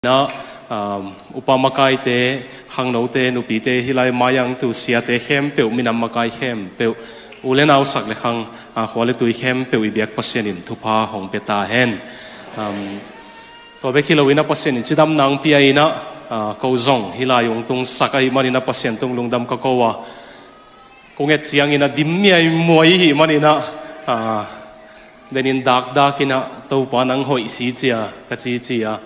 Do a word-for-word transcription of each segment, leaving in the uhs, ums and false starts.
Na, um, upa makaite, khangnote, nupite, hih lai mai-ah tu siate khempeuh, minam makai khempeuh, u le nau, sak le khang, ah, khua le tui khempeuh i biak Pasian in thupha hong pia ta hen. Um, tua bek hi loin ah Pasian in cidamna hong pia in ah, ah, ko zong hih lai hong tungsak ahih manin ah Pasian tung lungdam ka ko a, kong et ciangin ah dim miaimuai i hih manin ah, ah, denin dakdakin ah Topa nang hoih si ci a ka cici a.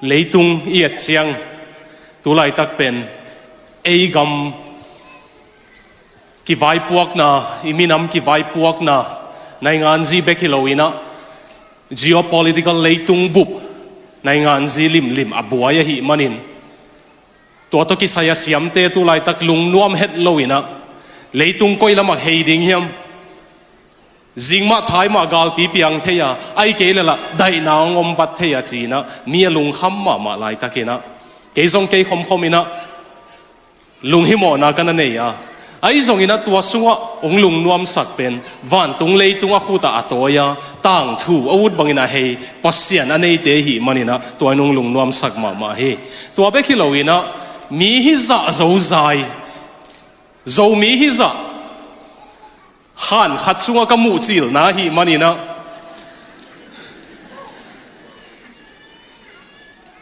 Leitung i et ciang, tu laitak pen ei gam kivaipuakna, i minam kivaipuakna, nainganzi bek hi loin ah geopolitical leitung bup, nainganzi limlim a buai ahih manin, tua tawh kisai a siamte tu laitak lungnuam het loin ah, leitung koi lamah hei ding hiam? Zing mah thai mah galpi piang thei a, ahih kei leh lah daihna hong om vat thei a ci-in ah mi a lungkham mahmah laitakin ah, kei zong kei khomkhom in ah lunghimawhna ka na nei a. Ahi zongin ah tua sungah hong lungnuamsak pen vantung leitung a khut ah a tawi a, tangthu a ut bangin a hei Pasian a neite i hih manin ah tua in hong lungnuamsak mahmah hi. Tua bek hi loin ah mi hizah zozai, Zomi hizah khan khat sungah ka muhcilna ahih manin ah,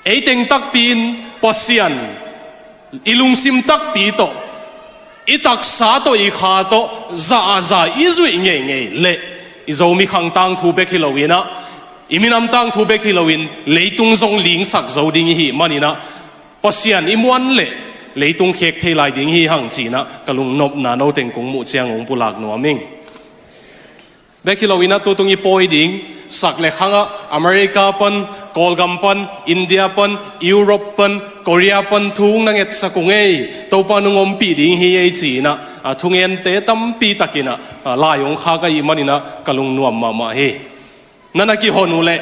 ei teng takpi in Pasian i lungsim takpi tawh, i taksa tawh, i kha tawh za a za i zuih ngeingei leh, i Zomi khang tangthu bek hi loin ah, i minam tangthu bek hi loin leitung zong lingsak zo ding i hih manin ah, Pasian i muan leh leitung khek thei lai ding hi hang ci-in ah ka lungnopna no teng kong muh ciang hong pulak nuam ing. Bek hi loin ah tutung i pawi ding, sak le khangah America pan, Kawlgam pan, India pan, Europe pan, Korea pan thu hong na ngetsak ung ei, Topa nong ompih ding hi ei ci-in ah, a, thungente tampi takin ah, a, lai hong khak ahih manin ah ka lungnuam mahmah hi. Na na kihon uh leh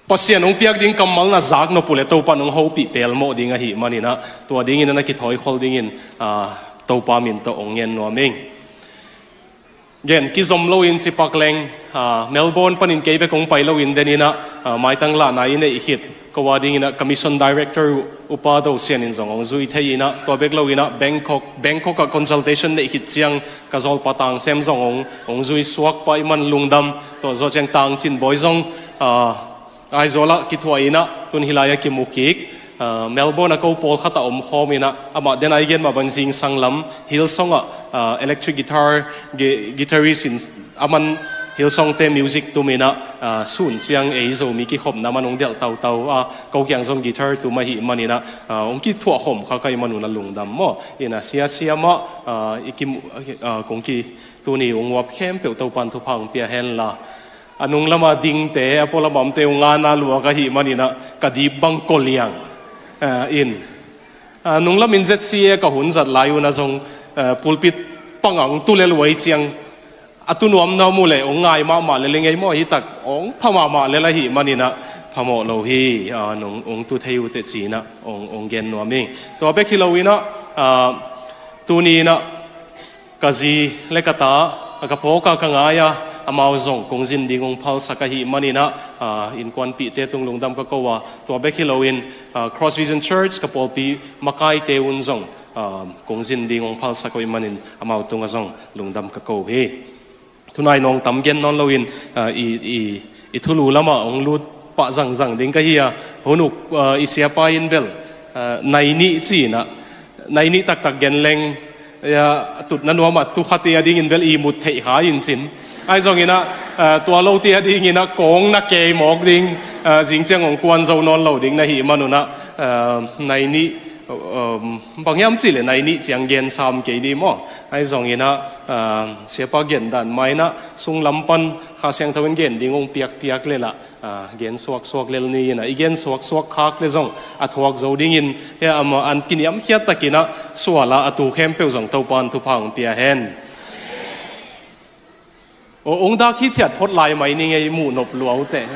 Pasian hong piak ding kammal na zak nop uh leh Topa nong hopih pelmawh ding ahih manin ah, tua dingin na na kithawikhol dingin, ah, Topa min tawh hong ngen nuam ing. Gen kizom loin cipak leng, ah, Melbourne panin kei bek hong pai loin denin ah, ah, maitang lahna i neih khit ko a dingin ah ka mission director uh, Upa Do Sian in zong hong zui thei in ah, tua bek loin ah Bangkok, Bangkok ah consultation neih khit ciang ka zawlpa Tang Sem zong hong, hong zui suak pah ahih man lungdam. Tua zawh ciang Tang Cin Bawi zong, ah, Aizawl ah kithuah in ah, tun hih lai-ah kimu kik. Ah, Melbourne ah ko pawlkhat ah omkhawm in ah, amah den a i gen mah bang zingsang lam Hillsong ah, ah, electric guitar, gi-, guitarist in, aman Hillsong-te music tum in ah, ah, sun ciang ei Zomi kikhopna man hong delh tautau a, ko kiang zong guitar tum ahih manin ah, ah, hong kithuah khawm kha ka hih man un ah lungdam maw. In ah sia sia mah, ah, i kimu-, ah, kong ki tuni hong uap khempeuh Topan thupha hong pia hen la. A nunglam a dingte, a pualam a omte hong ngana luak ahih manin ah ka dip bang koliang, ah, in. Ah, nunglam in Z C A ka hun zat lai un ah zong, ah, pulpit pang ah hong tu lel uh ahih ciang, a tu nuamna om uh leh hong ngai mahmah lel ing ei maw, hi tak hong pha mahmah lel ahih manin ah phamawh lo hi, ah, nong, hong tu thei uh teh ci-in ah hong, hong gen nuam ing. Tua bek hi loin ah, ah, tuni in ah ka zi le ka ta, ka phawk a ka ngai a, amau zong kong zin ding hong phalsak ahih manin ah, ah, innkuanpihte tung lungdam ka ko a, tua bek hi loin, ah, Cross Vision Church ka pawlpi makaite un zong, ah, kong zin ding hong phalsak ahih manin amau tungah zong lungdam ka ko hi. Tunai nawngtam gen nawn loin, ah, i, i, i thulu lamah hong lut pah zangzang ding ka hi a, hun uk, ah, i siapa in bel, ah, nai nih ci-in ah, nai nih taktak gen leng, ah, tutna nuam a tu khat i a dingin bel i mut theih kha in cin. Ahi zongin ah, ah, tua lote a dingin ah kong na kei mawk ding, ah, zing ciang hong kuan zo nawn lo ding na hih man un ah, ah, nai nih, um, bang hiam cih leh nai nih ciang gen sam kei ni maw. Ahi zongin ah, ah, siapa gen dan mah in ah sunglam pan Kha Siangtho in gen ding hong piakpiak leh lah, ah, gen suaksuak lel ni in ah, i gen suaksuak khak leh zong a thuak zo dingin, hia amah an kiniamkhiat takin ah sual a, a tu khempeuh zong Topan thupha hong pia hen. Aw, hong dak hithiat phot lai mai ning ei, muh nop lua uh teh.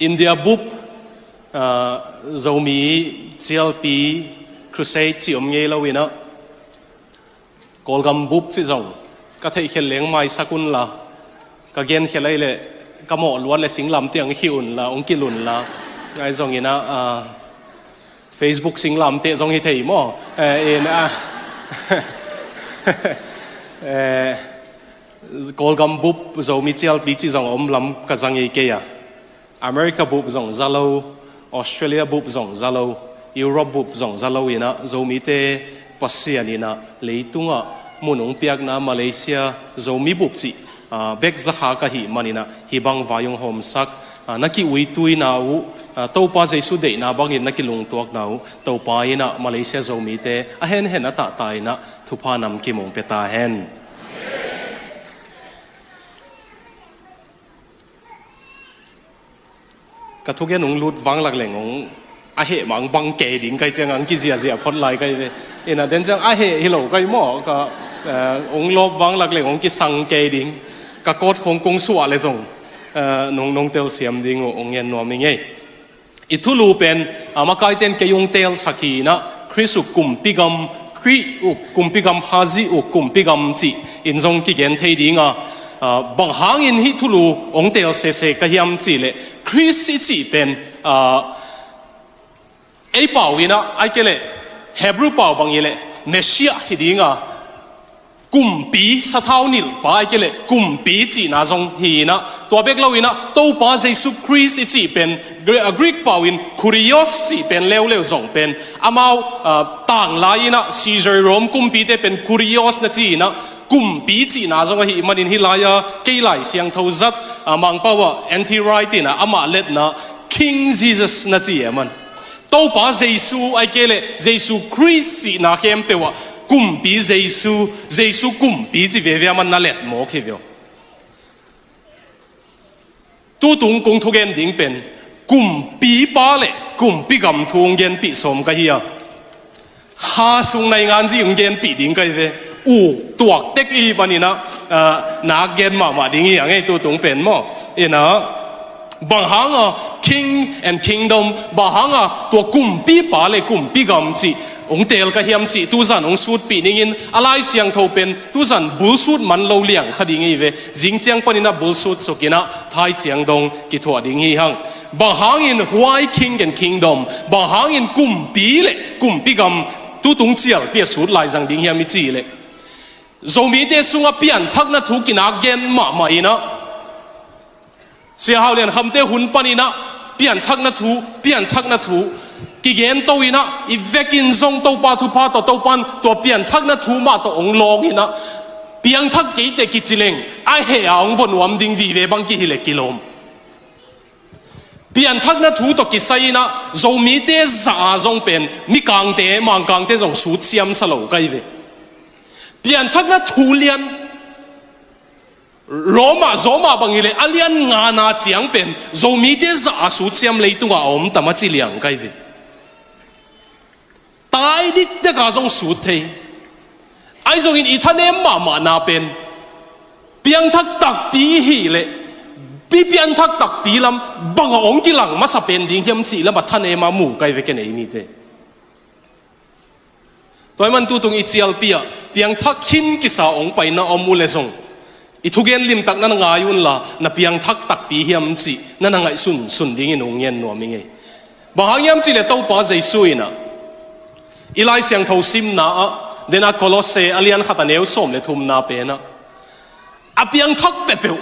India bup, ah, Zomi cialpi crusade cih om ngei lo in ah, Kawlgam bup cih zong ka theihkhial leng maisak unla, ka genkhia lai leh ka mawh luat leh singlamteh ah khih unla, hong kilh unla, ahi zongin ah, ah, Facebook singlamteh zong hi thei maw? Eh, in, ah, eh, Kawlgam bup Zomi cialpi cih zong a om lam ka za ngei kei a. America bup zong za lo, Australia bup zong za lo, Europe bup zong za lo in ah, Zomite Pasian in ah leitungah mun hong piakna Malaysia Zomi bup cih, ah, bek za kha ka hih manin ah, hih bang vai hong hawmsak, ah, na ki-uituina uh, ah, Topa Jesu deihna bangin na kilungtuakna uh, Topa in ah Malaysia Zomite a henhen a tahta in ah thupha namkim hong pia ta hen. Ka thugen hong lut vanglak leng hong a heh mah hong bang kei ding ka hih ciang hong kiziahziah phot lai ka hi ve. In ah den ciang a heh hi lo ka hi maw, ka, eh, hong lawp vanglak leng hong kisang kei ding. Ka kawt khong kong suah leh zong, eh, nong, nong telsiam ding uh hong ngen nuam ing ei. I thulu pen, ah, makaite'n kei hong teelsak hi in ah, Khrist uh kumpi gam, Khrih uh kumpi gam, Khazih uh kumpi gam cih in zong kigen thei ding a, ah, bang hangin hih thulu hong teel sese ka hiam cih leh, Khrist i cih pen, ah, ei pau in ah, ahih kei leh Hebrew pau bang hi leh Messiah hi ding a, kumpi, sathau nilhpa ahih kei leh kumpi cihna zong hi in ah, tua bek lo in ah Topa Jesu Khrist i cih pen Gre-, ah, Greek pau in kurios cih pen leuleu zong pen amau, ah, tanglai in ah Caesar Rome kumpite pen kurios na ci in ah kumpi cihna zong ahih manin hih lai-a kei Lai Siangtho zat, ah, Mangpau ah N T Wright in ah amah letna King Jesus na ci e man. Topa Jesu ahih kei leh Jesu Khrist cihna khempeuh ah kumpi Jesu, Jesu kumpi ci veve a man na let mawk hi ve aw. Tutung kong thugen ding pen kumpipa leh kumpi gam thu hong genpih sawm ka hi a. Kha sung naingan zih hong genpih ding ka hi ve. Uk tuak tek i hih panin ah, ah, nak gen mahmah ding hi a ngei tutung pen maw. In ah, bang hanga King and Kingdom, bang hanga tua kumpipa leh kumpi gam cih hong teel ka hiam cih tuzan hong sutpih ningin, a Lai Siangtho pen tuzan bulsut man lo liang kha ding hi ve. Zing ciang panin ah bulsut suk in ah thai ciang dong kithuah ding hi hang. Bang hangin huai King and Kingdom, bang hangin kumpi leh kumpi gam tutung cialpi a sut lai zang ding hiam i cih leh, Zomite sungah pianthakna thu kinak gen mahmah in ah, Sia Hau Lian Khamte hun panin ah pianthakna thu, pianthakna thu kigen to in ah, i vekin zong Topa thupha tawh, Topa'n tua pianthakna thu mah tawh hong lawng in ah, piangthak kei teh kici leng a heh a hong vua nuam ding vive bang kihi leh kilawm. Pianthakna thu tawh kisai in ah Zomite zah a zong pen Mikangte, Mangkangte zong sutsiam sa lo ka hi ve. Pianthakna thu lian Roma, Roma bang hi leh a lian ngana ciang pen Zomite zah a sutsiam leitungah a om tam a ci liang ka hi ve. Tai dikdek a zong sut thei. Ahi zongin i thanem mahmahna pen piangthak takpi i hih leh, pi pianthak takpi lam bang a hong kilang masa pen ding hiam cih lam a thanem a mu ka hi ve ken ei mite. Tua ahih man tutung i cialpi ah piangthak khin kisa hong paina om uh leh zong, i thugen limtak na ngai unla, na piangthak takpi hiam cih na na ngaihsun sun dingin hong ngen nuam ing ei. Bang hang hiam cih leh Topa Jesu in ah i Lai Siangtho simna ah, den ah Kolosse a lian khat a neu sawm leh thumna pen ah, a piangthak peuhpeuh,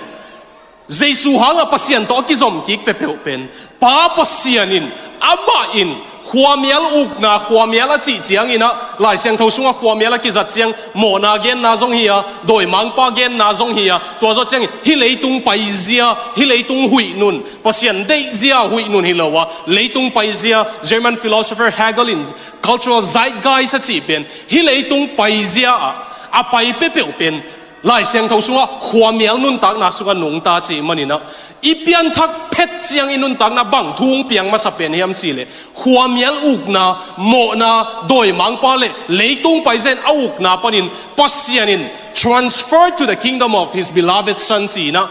Jesu hangah Pasian tawh a kizom kik peuhpeuh pen Pa Pasian in, amah in khuamial ukna, khuamial a cih ciangin ah, Lai Siangtho sungah khuamial a kizat ciang mawhna genna zong hi a, dawimangpa genna zong hi a, tua zawh ciangin hih leitung paizia, hih leitung huih nun, Pasian deihzia huih nun hi lo a, leitung paizia, German philosopher Hegel in cultural zeitgeist a cih pen, hih leitung paizia ah a pai peuhpeuh pen Lai Siangtho sungah khuamial nuntakna sungah nungta cih manin ah, i pianthak phet ciang i nuntakna bang thu hong piang masa pen hiam cih leh, khuamial ukna, mawhna, dawimangpa leh leitung paizia in a ukna panin Pasian in transfer to the kingdom of his beloved son ci in ah,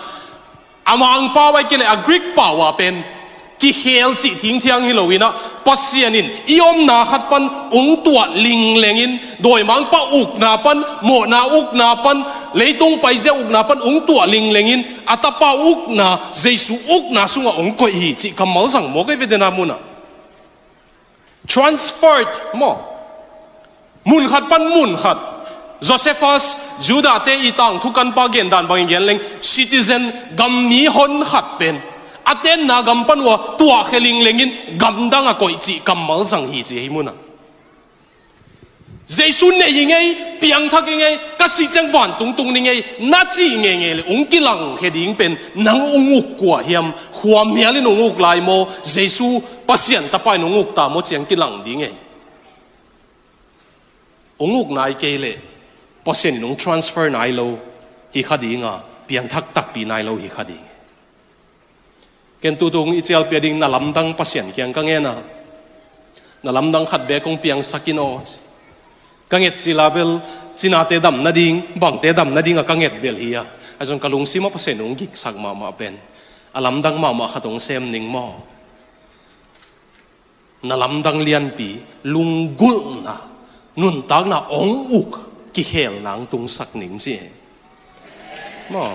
a Mangpau ahih kei leh a Greek pau ah pen Kikhel cih thingthiang hi loin ah, Pasian in i omna khat pan ong tuah linglengin, dawimangpa ukna pan, mawhna ukna pan, leitung paizia ukna pan ong tuah linglengin, a tapa ukna, Jesu ukna sungah ong koih hi cih kammal zang mawk ei ve, dena munah. Transferred maw? Mun khat pan mun khat. Josephus, Judah te i tangthu kanpa gendan bangin gen leng, citizen, gammi hon khat pen a tenna gam pan uh ah tuahkhia linglengin gamdang ah koih cih kammal zang hi ci hi munah. Jesu nei i ngei, piangthak i ngei, ka sih ciang vantung tung ni ngei, na cih ngeingei le ong kilangkhia ding pen nang ong uk kua hiam, khuamial in ong uk lai maw, Jesu Pasian tapa in ong uk ta maw ciang kilang ding ei. Ong uk nai kei leh Pasian in ong transfer nai lo hi kha ding a, piangthak takpi nai lo hi kha ding. Ken tutung i cialpia ding na lamdang Pasian kiang ka ngen a, na lamdang khat bek kong piangsak in aw. Ka nget cila bel cinate dam nading, bangte dam nading a ka nget bel hi a. Ahi zong ka lungsim ah Pasian ong giksak mahmah pen, a lamdang mahmah khat ong sem ning maw. Na lamdang lianpi, lunggulhna, nuntakna ong uk, kikhelna ong tungsak ning ci. Maw.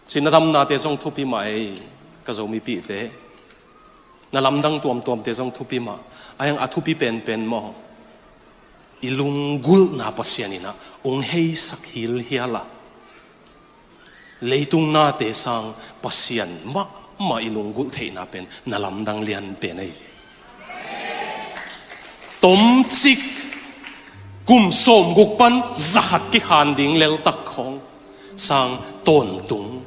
Cina damnate zong thupi mah ei, ka Zomipihte. Na lamdang tuamtuamte zong thupi mah. Ahi hang a thupi penpen maw, i lunggulhna Pasian in ah ong heisak hilhial a, leitung nate sang Pasian mahmah i lunggulh theihna pen na lamdang lianpen ei. Tomcik kum sawmguk pan zakhat kikhan ding leltak khawng sang tawntung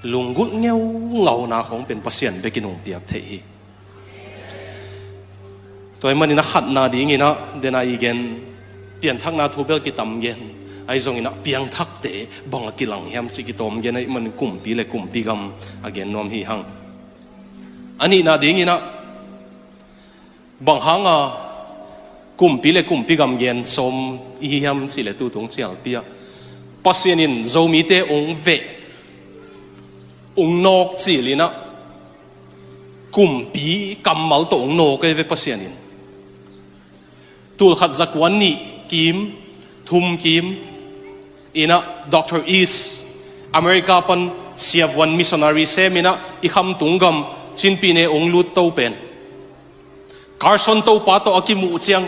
lunggulh ngeungauna khawng pen Pasian bek in ong piak theih hi. Tua ahih manin a khatna dingin ah, dena i gen, pianthakna thu bel kitam gen, ahi zongin ah piangthakte bang a kilang hiam cih kitawm gen ahih manin kumpi le kumpi gam a gen nuam hi hang. A nihna dingin ah, bang hanga kumpi le kumpi gam gen sawm i hi hiam cih leh tutung cialpi ah, Pasian in Zomite ong veh, ong nawk cil in ah, kumpi kammal tawh ong nawk ei ve Pasian in. Tulkhat zakua nih kim, thum kim in ah Doctor East, America pan siavuan missionary sem in ah i khamtung gam Chin Pyine ong lut to pen, Carson Topa tawh a kimuh ciang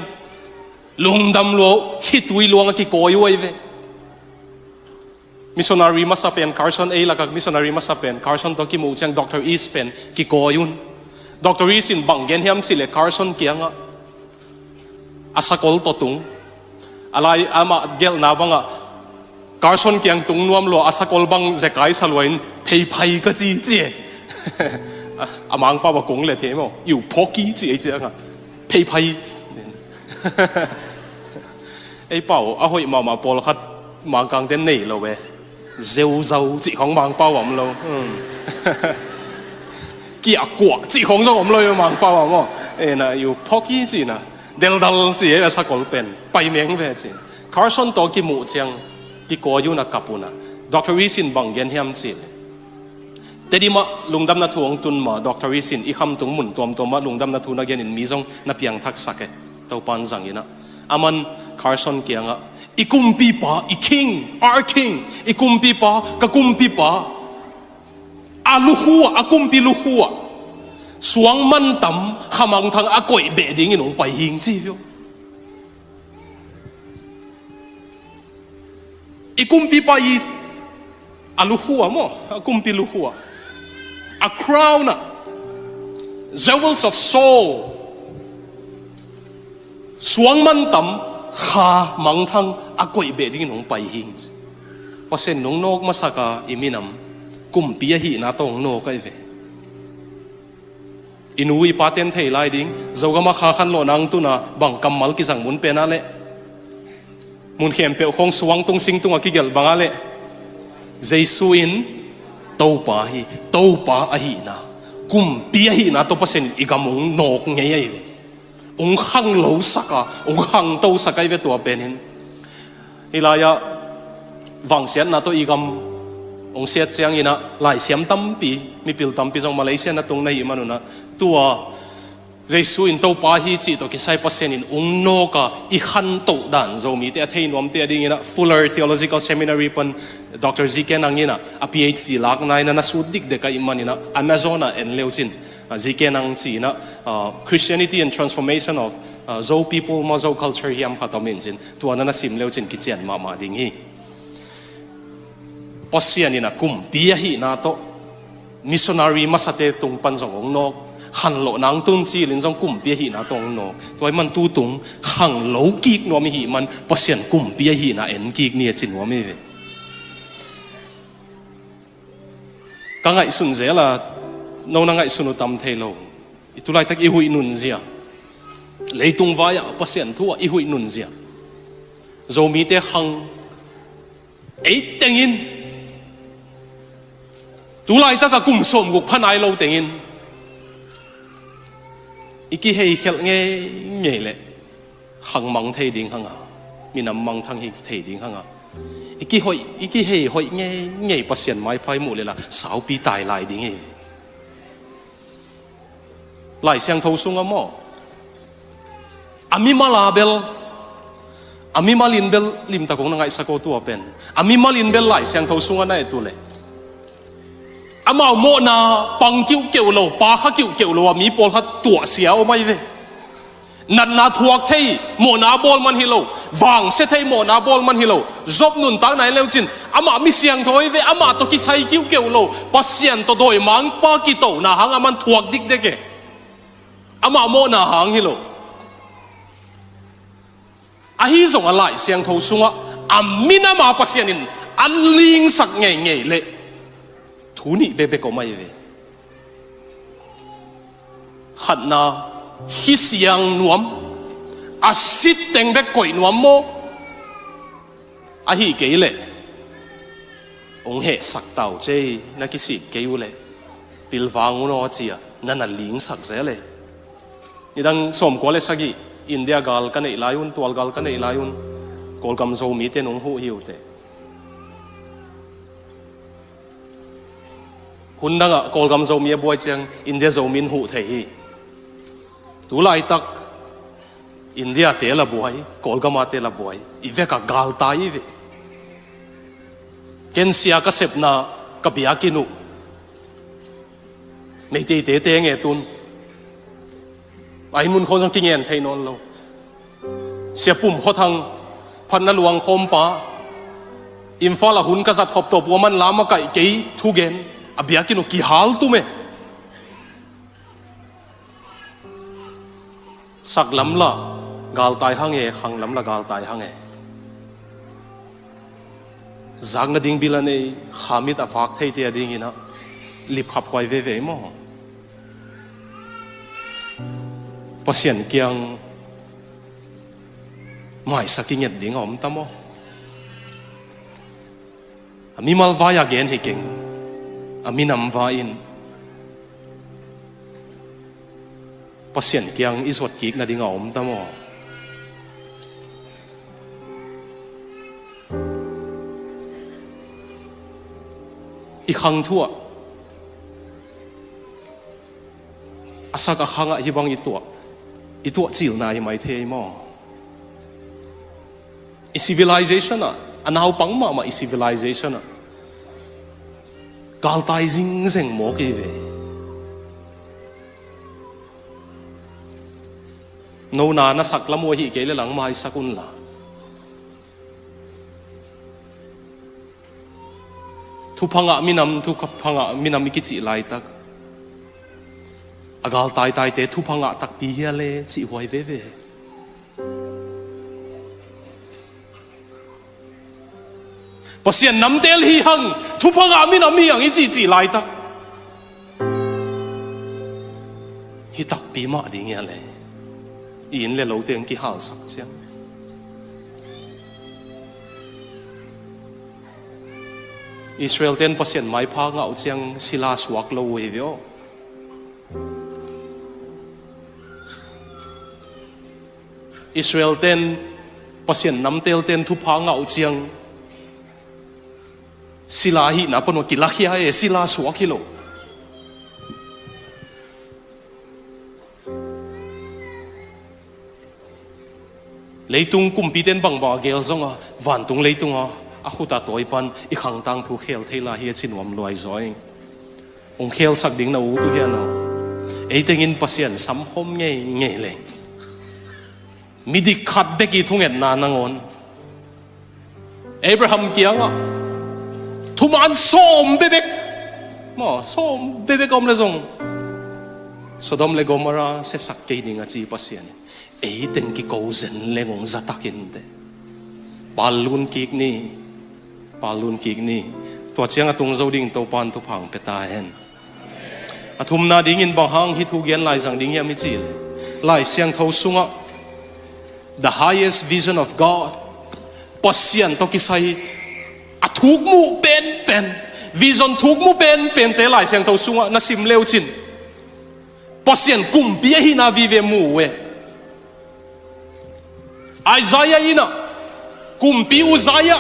lungdam lua, khitui luang a kikawi uh ei ve. Missionary masa pen Carson, ei lakah missionary masa pen Carson tawh kimuh ciang Doctor East pen kikawi un. Doctor East in bang gen hiam cih leh Carson kiangah, a sakol tawh tung, a lai amah gelhna bangah, Carson kiang tung nuam lua, a sakol bang zekai sa lua in, pheiphai ka ci ci e. A Mangpau a kung le thei maw, "You porky," ci ei ciangah, "Pheiphai." Ei pau, a hoih mahmah pawlkhat Mangkangte nei lo e. Zeuzau cih khawng Mangpau ah om lo. Hmm. Kiahkuah cih khawng zong om lo e Mangpau ah maw. E na, "You porky," ci na. Deldal ci e a sakol pen. Pai meng ve ci. Carson tawh kimuh ciang kikawi un a kap un a. Doctor East in bang gen hiam cih leh, Tedim ah lungdamna thu hong tun ma, Doctor East in i khamtung mun tuamtuam ah lungdamna thu na genin mi zong na piangthaksak e. Topa'n zang in ah, aman Carson kiangah, "I kumpipa, i king, our king, i kumpipa, ka kumpipa, a lukhu ah, a kumpi lukhu ah suang mantam, khamangthang a koih beh dingin hong pai hing," ci hi uh. I kumpipa i, a lukhu ah maw, a kumpi lukhu ah, a crown ah, jewels of soul, suang mantam, kha mangthang a koih beh dingin hong pai hing. Pasian in hong nawk masak a, i minam kumpi ahihna tawh hong nawk ahi ve. I nu i pate'n thei lai ding, Zogam ah kha khanlawhna hong tun a, bang kammal kizang mun pen ah leh, mun khempeuh khawng suang tung sing tung a kigelh bang ah leh, Jesu in Topa hi, Topa ahihna, kumpi ahihna tawh Pasian in i gam hong nawk ngei ahi ve. Hong khanglosak a, hong khangtosak ahi ve tua pen in. Hih lai-ah vangsiatna tawh i gam hong siat ciangin ah, laisiam tampi, mipil tampi zong Malaysia na tung na hih manun ah, tua Jesu in Topa hi cih tawh kisai Pasian in ung nawk a, i khantoh dan Zomite a thei nuamte a dingin ah, Fuller Theological Seminary pan Doctor G K Nang in ah a P H D lakna in ah na sut dikdek ahih manin ah, Amazon ah en leucin, ah, G K Nang ci-in ah, ah, Christianity and Transformation of, ah, Zo People maw, Zo Culture hiam khat om in cin, tua na na sim leucin kician mahmah ding hi. Pasian in ah kumpi ahihna tawh, missionary masate tung pan zong hong nawk, khanlawh nang tun cilin zong kumpi ahihna tawh hong nawk. Tua ahih man tutung khanglo kik nuam i hih man, Pasian kumpi ahihna en kik ni a ci nuam hi ve. Ka ngaihsun zel a, no na ngaihsun uh tam thei lo. I tulaitak i huih nunzia, leitung vai-ah Pasian thu ah i huih nunzia, Zomite khang ei tengin, tulaitak a kum sawmguk pha nai lo tengin i kiheikhelh ngeingei leh, khang mang thei ding hang a, minam mangthang hi thei ding hang a, i kihoih, i kiheihoih ngeingei Pasian maipha i muh leh la, saupi tai lai ding hi. Lai Siangtho sungah maw, a mimal a bel, a mimal in bel limtak hong na ngaihsak aw tua pen, a mimal in bel Lai Siangtho sungah na et uh leh, amau mawhna pang kiuhkeuh lo, pa kha kiuhkeuh lo a mi pawlkhat tuahsia om ahi ve. Natna thuak thei mawhna a bawl man hi lo, vangsia thei mawhna a bawl man hi lo. Job nuntakna en leucin, amah mi siangtho hi ve, amah tawh kisai kiuhkeuh lo, Pasian tawh dawimangpa kitohna hang a man thuak dikdek e. Amah mawhna hang hi lo. Ahi zongah Lai Siangtho sungah a minam a Pasian in an lingsak ngeingei leh thu nih bekbek om ahi ve. Khatna, hi siang nuam, a sit teng bek koih nuam maw? Ahi kei leh hong hehsak ta uh cei, na kisik kei uh leh pilvang un aw ci-a na na lingsak zel e. Nidang sawmkua le sagih India gal ka neih lai un, tual gal ka neih lai un, Kawlgam Zomite nong huh hi uh teh. Hun dangah Kawlgam Zomi a buai ciang India Zomi in huh thei hi. Tulaitak India te la buai, Kawlgam a te la buai, i vekah galtai hi ve. Ken sia ka sepna ka biakinn uh Meiteite te ngetun, a inn mun khawng zong kingen thei nawn lo. Sia Pum Khua Thang, phatna luang khawmpa, Imphal a hun ka zat khop tawp uh a man lam a kaih kei thugen, a biakinn uh kihal tum e. Sak lam lah galtai hang e, khang lam lah galtai hang e. Zak nading bil a nei, khamit a vak theite a dingin ah lipkhap huai veve maw? Pasian kiang maisak i nget ding a om ta maw? A mimal vai-a gen hi keng, a minam vai-in Pasian kiang i zuat kik nading a om ta maw? I khang thu ah a sak a khangah hih bang i tuah, i tuah cilna hi mai thei maw? I civilization ah, a naupang mahmah i civilization ah galtai zingzeng mawk i ve. Nona na sak lam uh ahi kei le lang maisak unla. Thupha ngah minam, thupha ngah minam i kicih laitak a galtai taite thupha ngah takpi hia le cih huai veve. Pasian namtel hi hang, thupha ngah minam hi hang i cihcih laitak hi takpi mah ding hia le. I inn le lote ang kihalsak ciang, Israel ten Pasian maipha ngah uh ciang sila suak lo uh hi ve aw. Israel ten, Pasian namtel ten thupha ngah uh ciang Sila ahihna pan uh a kilakhia e, sila suak hi lo. Leitung kumpite'n bangbang a geel zong a, vantung leitung a, a khut a tawi pan i khangtang thu khel thei lai hi a ci nuam luai zaw ing. Hong khelsak ding na ut uh hiam aw? Ei tengin Pasian samkhawm ngeingei leng, midik khat bek i thungetna nangawn Abraham kiangah thuman sawm bebek, maw, sawm bebek a om le zong Sodom le Gomorrah siasak kei ning a ci Pasian in, ei teng kiko zen leng hong zatak inteh. Pallun kik ni, pallun kik ni. Tua ciang a tung zo dingin Topa'n thupha hong pia ta hen. A thumna dingin bang hang hih thu gen lai zang ding hiam i cih leh, Lai Siangtho sungah the highest vision of God, Pasian tawh kisai a thukmuh penpen, vision thukmuh penpente Lai Siangtho sungah na sim le uh cin Pasian kumpi ahihna vive mu uh e. Isaiah in ah, kumpi Uzziah,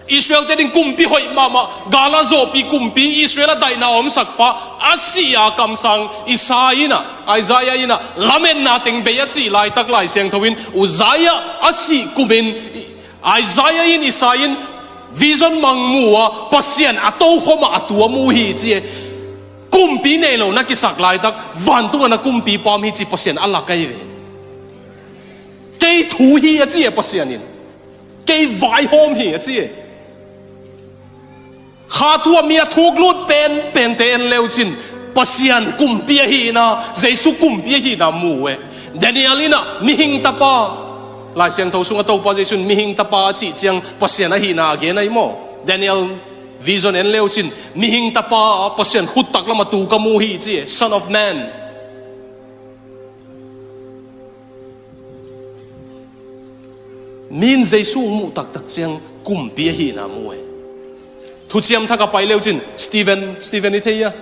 Israel-te ding kumpi hoih mahmah, gala zawhpih kumpi, Israel a daihna a omsak pa, a sih a kamsang Isai in ah, Isaiah in ah, lametna teng bei a cih laitak Lai Siangtho in Uzziah a sih kumin Isaiah in, Isai in vision mang mu a, Pasian a tokhom ah a tu a mu hi ci e. Kumpi nei lo na kisak laitak vantungah na kumpipa om hi ci Pasian a lak ahi ve. Kei thu hi a ci e Pasian in. Kei vaihawm hi a ci e. Kha thu ah mi a thuklut penpente en le uh cin Pasian kumpi ahihna, Jesu kumpi ahihna mu uh e. Daniel in ah mihing tapa, Lai Siangtho sungah Topa Jesu in mihing tapa a cih ciang Pasian ahihna a gen ahi maw? Daniel vision en le uh cin mihing tapa, Pasian khut taklam a tu ka mu hi ci e, Son of Man. Mi in Jesu hong muh taktak ciang kumpi ahihna mu e. Thuciam Thak a pai le uh cin Stephen, Stephen i thei a,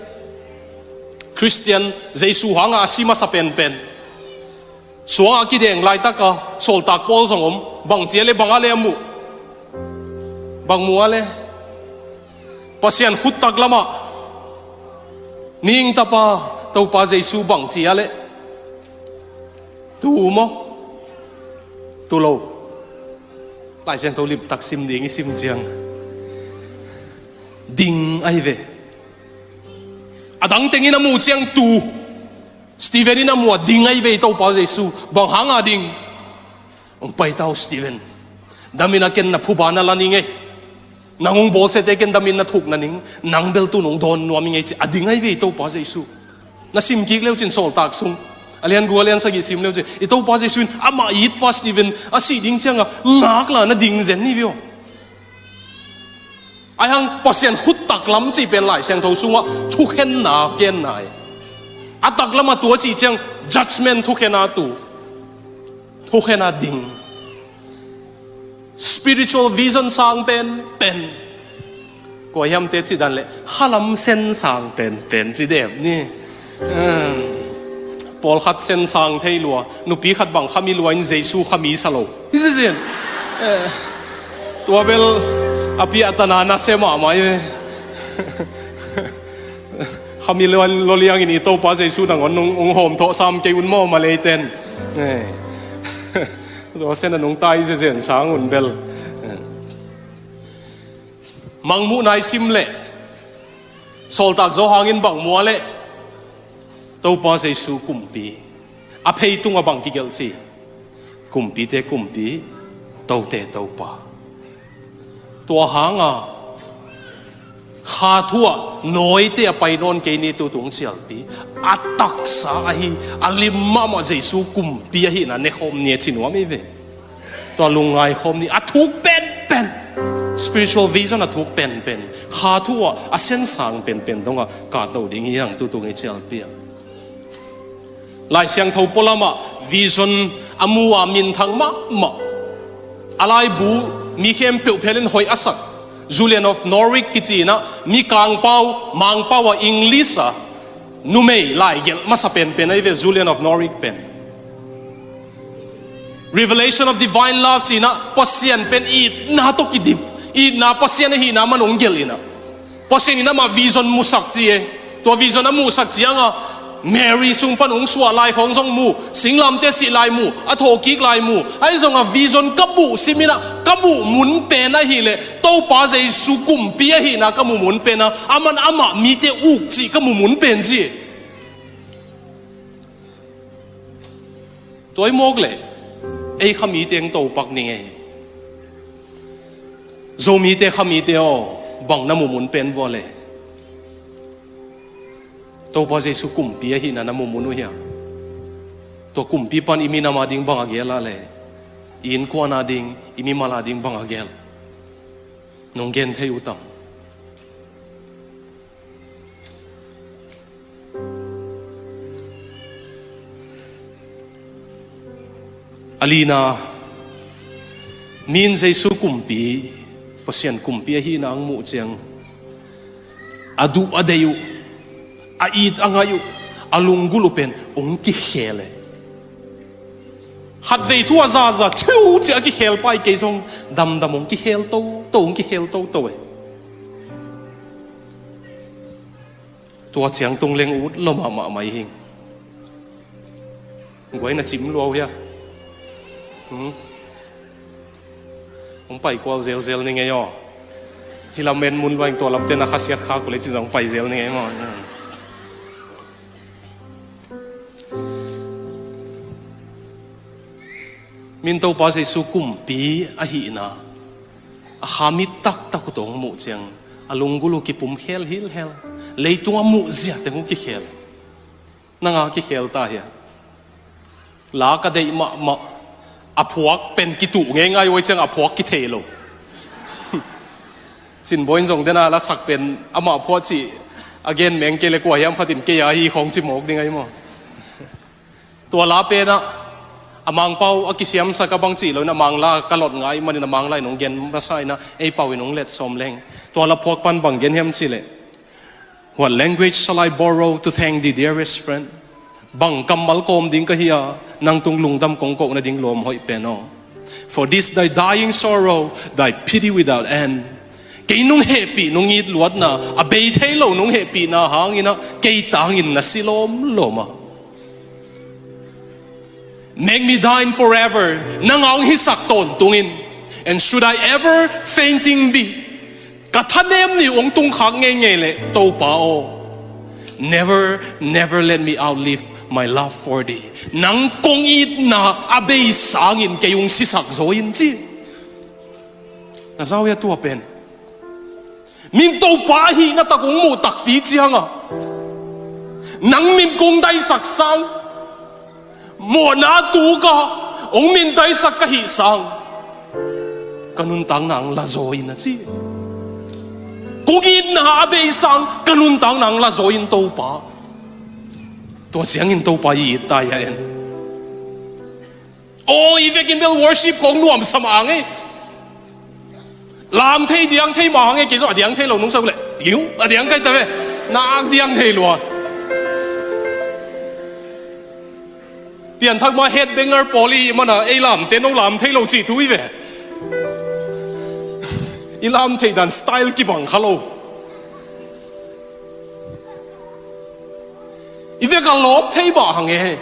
Khristian, Jesu hangah a si masa penpen, suangah a kideng laitak a sawltak pawl zong om. Bang ci a le, bang a le a muh? Bang mu a le? Pasian khut taklam ah mihing tapa Topa Jesu bang ci a le? Tu maw? Tu lo. Lai Siangtho limtak sim ding i sim ciang, ding ahi ve. A dang tengin a muh ciang tu. Stephen in a muh a ding ahi ve i Topa Jesu. Bang hanga ding? Hong pai ta uh Stephen. Damin a ken na phuba na la ning ei. Nang hong bawlsiate ken damin na thuk na ning. Nang bel tu-in hong dawn nuam ing ei ci a ding ahi ve i Topa Jesu. Na sim kik le uh cin sawltak sung a lian guk a lian sagih sim le uh cin i Topa Jesu in amah itpa Stephen a sih ding ciangah ngakla na ding zen hi ve aw. Ahi hang Pasian khut taklam cih pen Lai Siangtho sungah thukhenna genna hi. A taklam a tu a cih ciang judgment thukhen a tu. Thukhen a ding. Spiritual vision sang penpen. Kua hiamte cih dan leh khalam sen sang penpen ci dem ni. Pawlkhat sen sang thei lua, nupi khat bang khami lua in Jesu khami sa lo. Hi zizin. Tua bel a piahtana na se mahmah hi ve. Khami lua lo liangin i Topa Jesu nangawn hong hawmthawh sam kei un maw Malay ten. Tua sen a nungta hi zezen sang un bel. Mangmuhna i sim leh Sawltak Johan in bang mu a leh? Topa Jesu kumpi. A phei tungah bang kigelh ci? Kumpite kumpi, tote Topa. Tua hanga kha thu ah nawite a pai nawn kei ni, tu tung cialpi a taksa ahi, a lim mahmah Jesu kumpi ahihna nekhawm ni a ci nuam hi ve. Tua lungngai khawm ni, a thuk penpen. Spiritual vision a thuk penpen. Kha thu ah a sensang penpen dongah katno ding hi hang tu tung i cialpi ah. Lai Siangtho pualamah vision a mu a minthang mahmah, a laibu mi khempeuh phelin hoih a sak Julian of Norwich kici in ah, mi Kangpau, Mangpau a English a numei laigelh masa penpen ahi ve Julian of Norwich pen. Revelation of Divine Love ci in ah Pasian pen itna tawh kidim, Itna Pasian ahihna man hong gelh in ah, Pasian in amah vision musak ci e. Tua vision a muhsak ciangah Mary sung pan hong suah lai khawng zong mu, singlamteh sih lai mu, a thawhkik lai mu. Ahi zongah vision ka muh sim in ah, ka muh mun pen ahih leh Topa Jesu kumpi ahihna ka muh mun pen ah, aman amah mite uk cih ka muh mun pen ci e. Tua i mawk leh ei kha mite hong topak ning ei. Zomite kha mite aw, bang na muh mun pen vua leh? Topa Jesu kumpi ahihna na muh mun uh hiam? Tua kumpi pan i minam a ding bang a gel a leh, i innkuan a ding, i mimal a ding bang a gel? Nong gen thei uh tam? A lina, mi in Jesu kumpi, Pasian kumpi ahihna hong muh ciang, a duh a deih uh, a it a ngaih uh, a lunggulh uh pen hong kikhel e. Khatvei thu a zaza ciuciah a kikhel pai kei zong, damdam hong kikhel toto, hong kikhel toto e. Tua ciang tung leng ut lua mahmah mai hing. Guai na cim lua uh hia? Hmm? Hong paikual zelzel ning ei aw. Hih lam en mun lua in tua lamte na khasiat khak uh leh cin zong pai zel ning ei maw. Mi in Topa Jesu kumpi ahihna a kha mi taktak uh tawh hong muh ciang, a lunggulh uh kipum khel hilhel. Leitung a muh zia teng uh kikhel. Nang a kikhel ta hia? La ka deih mahmah, a phuak pen kituh ngeingai uh ahih ciang a phuak kithei lo. Cin Bawi in zong den a la sak pen amah phuak cih a gen meng kei leh kua hiam khat in kei a hi khawng ci mawk ding ahi maw. Tua la pen ah a Mangpau a kisiamsak a bang cih lo in a Mangla ka lot ngai manin a Mangla in hong gen masa in ah ei pau in hong let sawm leng. Tua la phuak pan bang gen hiam cih leh, "What language shall I borrow to thank thee, dearest friend?" Bang kammal kawm ding ka hi a, nang tung lungdam kong koh nading lawm hoih pen aw. "For this thy dying sorrow, thy pity without end." Kei nong hehpih, nong it luatna, a bei thei lo nong hehpihna hangin ah kei tangin na si lawmlawm a. "Make me thine forever," nang a hong hisak tawntungin. "And should I ever fainting be," ka thanem ni hong tungkhak ngeingei leh, Topa aw, "never, never let me outlive my love for thee." Nang kong itna a bei sangin kei hong sisak zaw in ci. Na za uh hia tua pen? Min Topa ahihna tak hong muh takpi ciangah, nang min kong daisak sang, mawhna tukah hong min daisak ka hih sang, ka nuntakna hong la zaw in a ci. Kong itna a bei sang ka nuntakna hong la zaw in Topa. Tua ciangin Topa i it ta hia en? Aw, i vekin bel worship khawng nuamsa mah hang e. Lam thei diang thei mah hang e, kei zong a diang thei lo nong sa uh leh, iu, a diang kai ta ve. Nak diang thei lua. Pianthak ma headbanger pawl i mana ei lamte no lam thei lo cih thu i ve. I lam thei dan style kibang kha lo. I vek a lawp thei mah hang e.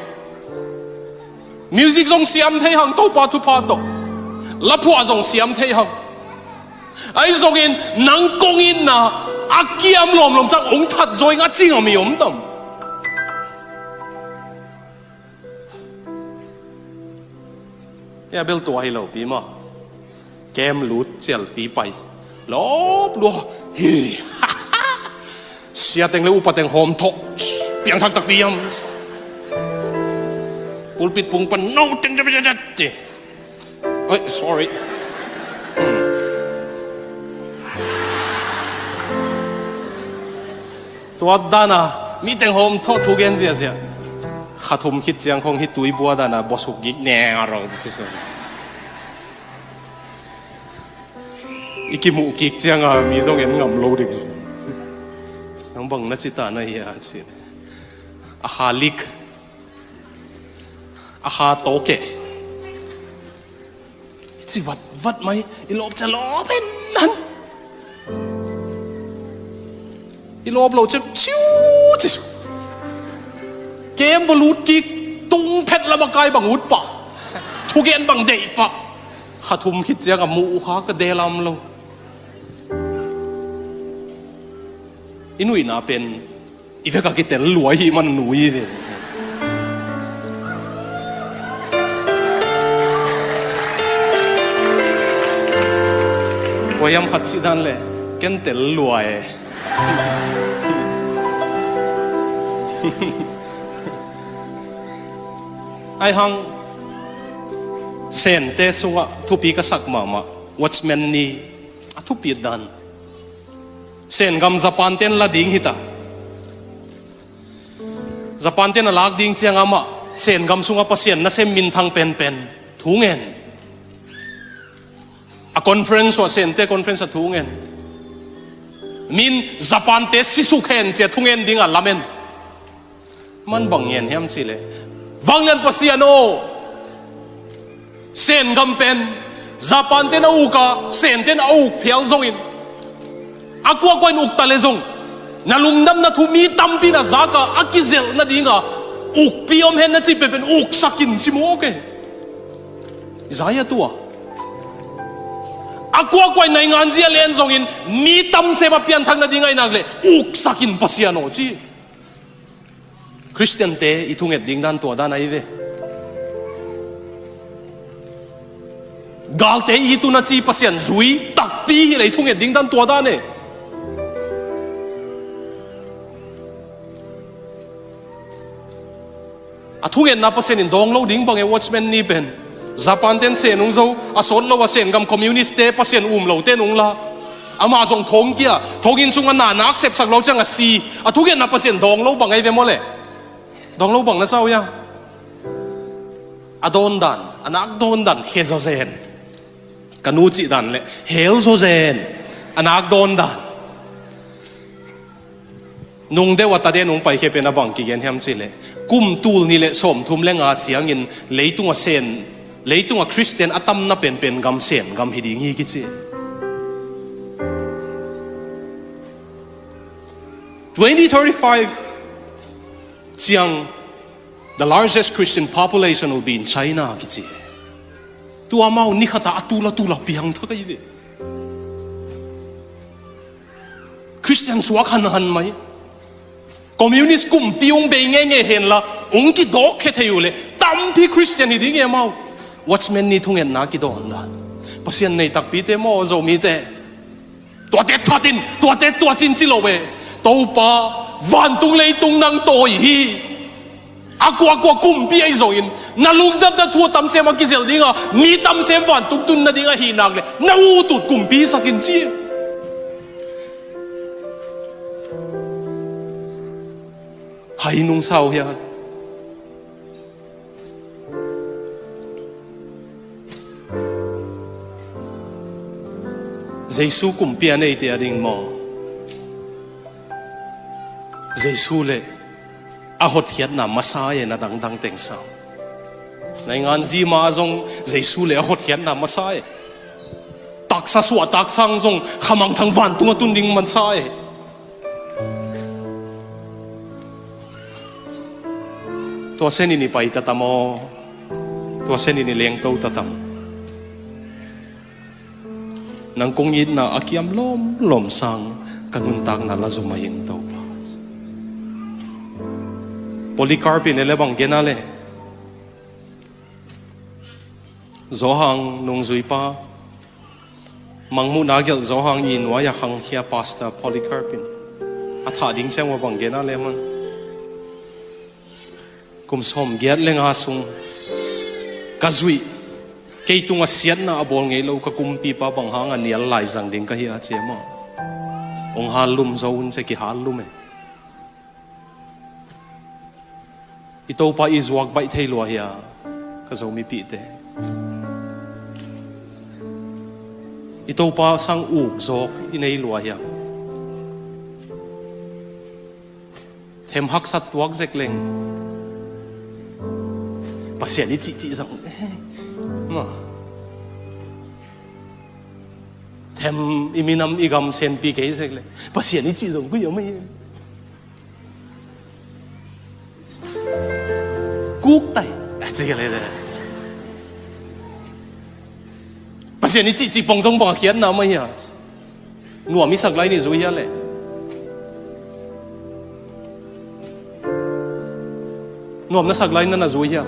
Music zong siam thei hang, Topa thupha tawh. Laphuah zong siam thei hang. Ahi zongin nang kong itna a kiam lawmlawm sang hong that zaw ing a ci ngam i om tam? Hia bel tua hi lo pi maw. Kem lut cialpi pai. Lawp lua. Hi. Sia teng le upa teng hawm thawh. Piangthak takpi hiam. Pulpit pung pan no teng te te te. Oi, sorry. Hmm. Tua dana mi teng hawm thawh thu gen ziahziah. Kha thum khit ciang khong hi tuibua dana bawsuk gik neng a rau ci sa. I kimuh kik cianga mi zong en ngam lo ding. Nang bang na ci ta na hi a ci. A kha lik. A kha tawke. Ci vat vat mai. I lawp cia lawp hen. Nan i lawp lo ciang ciu ci su. Kem va lut kik, tung phet lam a kai bang ut pah, thugen bang deih pah. Kha thum khit ciang a muh uh kha ka delam lo. I nuihna pen i vek a kitel lua i hih man nui ve. Kua hiam khat cih dan leh ken tel lua e. Ai hang Sente sungah thupi ka sak mahmah Watchman Nee a thupi dan. Sen gam Japan ten la ding hita. Japan ten a lak ding ciang amah Sen gam sungah Pasian nasem minthang penpen thu ngen. A conference uh ah, Sente conference ah thu ngen. Min Japan te sisuk hen cia thu ngen ding a lamen. Man bang ngen hiam cih leh, Vanglian Pasian aw, Sen gam pen Japan ten a uk a, Sen ten a uk phial zongin, a kuakua in uk ta leh zong, na lungdamna thu mi tampi in a zak a, a kizelh nading a ukpi om hen na cih penpen uksak in ci mawk e. Isaiah tua. A kuakua in naingan zia len zongin mi tam sem a pianthak nading a i nak leh uksak in Pasian aw ci. Khristiante i thunget ding dan tua dan ahi ve. Galte i tun a ci Pasian zui takpi hi leh i thunget ding dan tua dan e. A thungetna Pasian in dawng lo ding bang e, Watchman Nee pen. Japan ten Sen ung zo, a sawt lo a Sen gam communist te, Pasian um lo ten ung la. Amah zong thongkia, thonginn sungah na nak sepsak lo ciang a si. A thungetna Pasian dawng lo bang ahi ve maw le? Dawng lo bang na sa uh hia? A dawn dan, a nak dawn dan khe zaw zen. Ka nu cih dan leh hel zaw zen. A nak dawn dan. Nung deuh a ta den ung paikhia pen a bang kigen hiam cih leh, kum tul nih leh sawmthum leh nga ciangin leitung a Sen, leitung a Khristian a tamna penpen gam Sen gam hi ding hi kici. Twenty thirty-five ciang, the largest Christian population will be in China kici. Tua amau ni khat a a tul a tul a piangthak ahi ve. Khristian suak hanhan mai. Communist kumpi ung bei ngeingei hen la, ung kidawk khe thei uh leh tampi Khristian hi ding e amau. Watchman Nee thungetna kidawn dan. Pasian nei takpite maw, Zomite? Tuate thatin, tuate tuacin ci lo e. Topa, vantung leitung nang tawi hi. A kuakua kumpi ahi zongin, na lungdamna thu a tamsem a kizel ding a, mi tamsem vantung tun nading ahi nak leh, na utut kumpi sak in ci. Hai nung sa uh hia? Jesu kumpi a neite a ding maw? Jesu leh a hotkhiatna masa e, na dangdang teng sa uh. Naingan zi ma zong Jesu leh a hotkhiatna masa e. Taksa suah taksang zong khamangthang vantung a tun ding masa e. Tua senin i pai ta tam aw. Tua senin i lengto ta tam. Nang kong itna a kiam lawmlawm sang ka nuntakna la zom a ing Topa. Polycarp in e le bang gen a le. Zawhang nungzuipa, Mangmuhna gelh Zawhang i nuai a khangkhia Pastor Polycarp in a thah ding ciang ua bang gen a le man. Kum sawm giat le nga sung ka zuih, kei tungah siatna a bawl ngei lo ka kumpipa bang hang a nial lai zang ding ka hi a, ciam aw. Hong hal lum zo un, cia kihal lum e. I Topa i zuak baih thei lua hi a, ka Zomipihte. I Topa sang uk zawk i nei lua hi a. Them haksat tuak zek leng Pasian i cihcih zang. Ma. Hem, i minam i gam senpi kei sek le. Pasian i cih zong koi a mah hi. Kuk tai. A ci le. Pasian i cih cih pong zong bang a khiatna mah hi a. Nuam i sak lai ni zui hia le. Nuam na sak lai na na zui hia.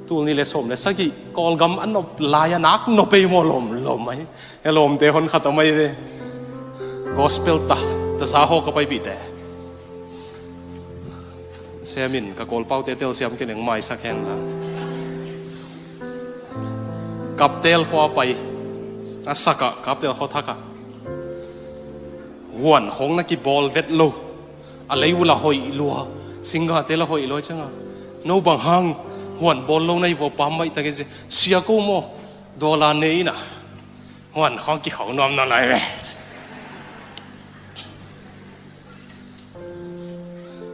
Tul ni le sawm le sagih Kawlgam a nop lai a nak nop ei maw lawm lawm ai. He lawmte hon khat a mai ve. Gospel ta, ta sa hawk a paipihte. Siamin ka Kawlpaute telsiam ke leng maisak hen la. Kaptel khua pai. A sakah, Kaptel khua thakah. Huan khong na kibawl vet lo. A lei uh la hoih lua, singgate la hoih lua cianga. No bang hang, huan bawl lo na hi vua pam maih tak e ci. Sia ko maw, dollar ne ina. Huan khong kikhau nuam na lai ve.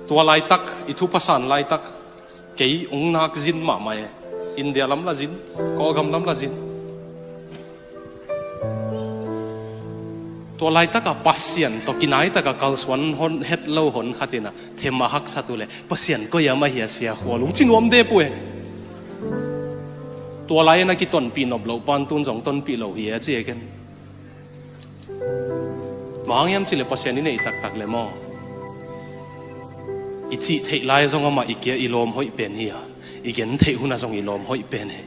Tua laitak, i thu pasan laitak. Kei ung nak zin mahmah e. India lam la zin, Kawlgam lam la zin. Tua laitaka Pasian tawh kinaitaka kalsuan hon het lo hon khatina them a haksat uh le Pasian koi a mah hi a sia khual ung ci nuam dep uh e. Tua lai-in a kitonpih nop loh pan tun zong tonpih lo hi a ci e ken. Bang hang hiam cih le Pasian i neih taktak le maw, i cih theih lai zong amah i kia i lawm hoih pen hi a, i gen theih hunah zong i lawm hoih pen hi.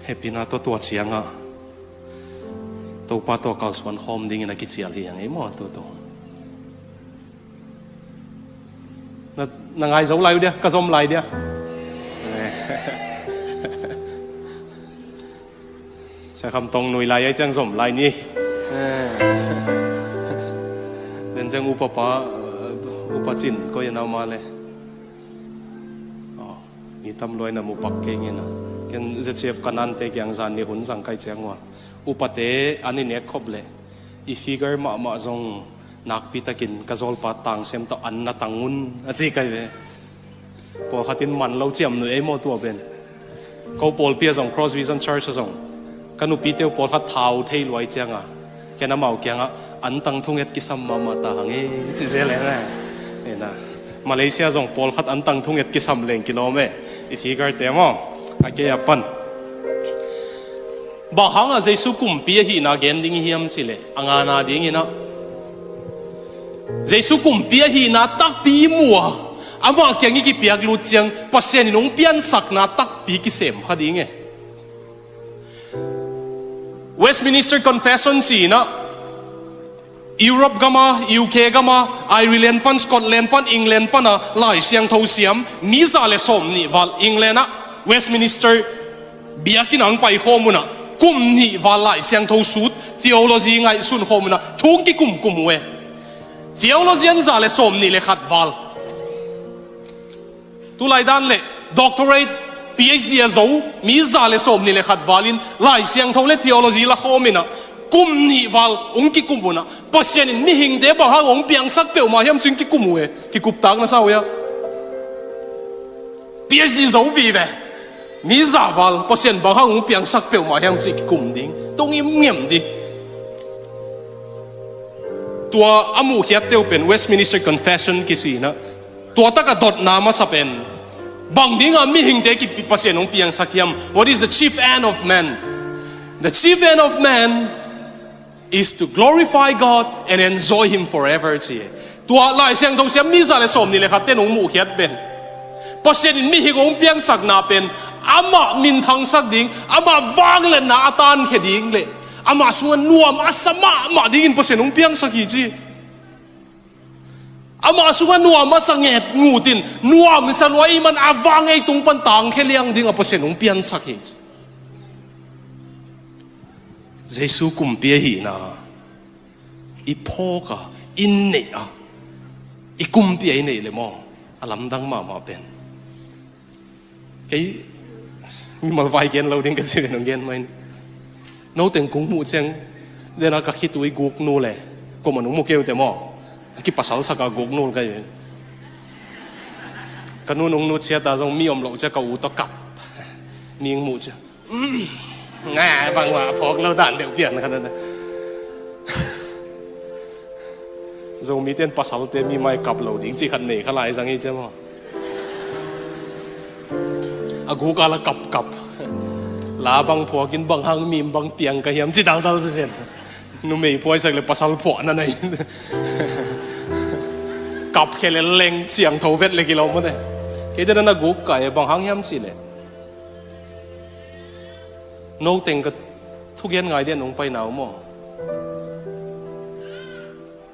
Hehpihna tawh tua ciangah Topa tawh kalsuan khawm dingin a kicial hi a ngei maw tutu. Na, na ngai zo lai uh dia, ka zom lai dia. Sia Kham Tong nui lai ai ciang zom lai ni. Den ciang upa pa, upa cin koi a nau ma le. Aw, mi tam luai na mu pak kei ngena. Ken Z C F Kanaan te kiang zan ni hun zang kai ciang ua. Upate an i nek khop le. I figure mahmah zong nakpi takin ka zawlpa tang sem tawh an na tang un a ci kai ve. Pawlkhat in man lo ciam nuih ei maw tua pen. Ko pawlpi a zong Cross Vision Church a zong ka nupite uh pawlkhat thau thei luai cianga ken amau kiangah an tang thunget kisam mahmah ta hang e ci zel e na. Ena. Malaysia zong pawlkhat an tang thunget kisam leng kilawm e. I figure te maw. A kei a pan. Bang hangah Jesu kumpi ahihna gen ding i hiam cih leh a ngana dinginah Jesu kumpi ahihna takpi i mu a, amah kiang i kipiak lut ciang Pasian in hong piansakna takpi kisem kha ding e. Westminster Confession ci-inah Europe gama, U K gama, Ireland pan, Scotland pan, England pana Lai Siangtho siam mi za le sawm nih val England ah Westminster biakinn ang pai khawm unah kum nih val Lai Siangtho sut theology ngaihsun khawm unah thu kikumkum uh e. Theologian za le sawm nih le khat val. Tulai dan le doctorate, P H D a zo mi za le sawm nih le khat valin Lai Siangtho le theology la khawm inah kum nih val ung kikum unah Pasian in mihingte bang hang ung piangsak peuhmah hiam cing kikum uh e. Kikuptak na sa uh ia. P H D zo vive mi za val Pasian bang hang ung piangsak peuhmah hiam cih kikum ding tung imngiam dih. Tua a muhkhiat teuh pen Westminster Confession kisinah tua taka dotna masa pen bang dinga mihingte kipi Pasian hong piangsak hiam? What is the chief end of man? The chief end of man is to glorify God and enjoy Him forever ci. Tua Lai Siangtho siam mi za le sawm nih le khat ten hong muhkhiat pen Pasian in mihing hong piangsakna pen amah minthangsak ding, amah vangliatna a tankhia ding le amah sungah nuam a sa mahmah dingin Pasian hong piangsak hi ci. Amah sungah nuam a sa nget ngutin nuam sa luai man a vang ei tung pan tangkhia liang ding a Pasian hong piansak hi. Jesu kumpi ahihna i phawk a, i neih a, i kumpi a i neih le maw a lamdang mahmah pen. Kei mimal vai gen lo ding ka ci ve nong gen mai. No teng kung muh ciang dena ka khitui guk nu le koma nung mu keu te maw a kipasal saka guk nu kai ve. Ka nu nung nutsiat a zong mi om loh ciang ka u tawh kap. Mi ing muh ciang, "Mm, nga bang mah phawk lo dan deuh pian kha na." Zomite in pasalte mi mai kap lo ding cih khat nei kha lai zang hi ciang maw. A guk a la kapkap. La bang phuakin bang hang mim bang piang ka hiam ci daldal sisen. Numei phuaisak le pasal phuahna nei. Kap khia le leng siangtho vet le kilawm mawte. Keite na na guk kai bang hang hiam cih le, no teng ka thugen ngai dian hong paina uh maw?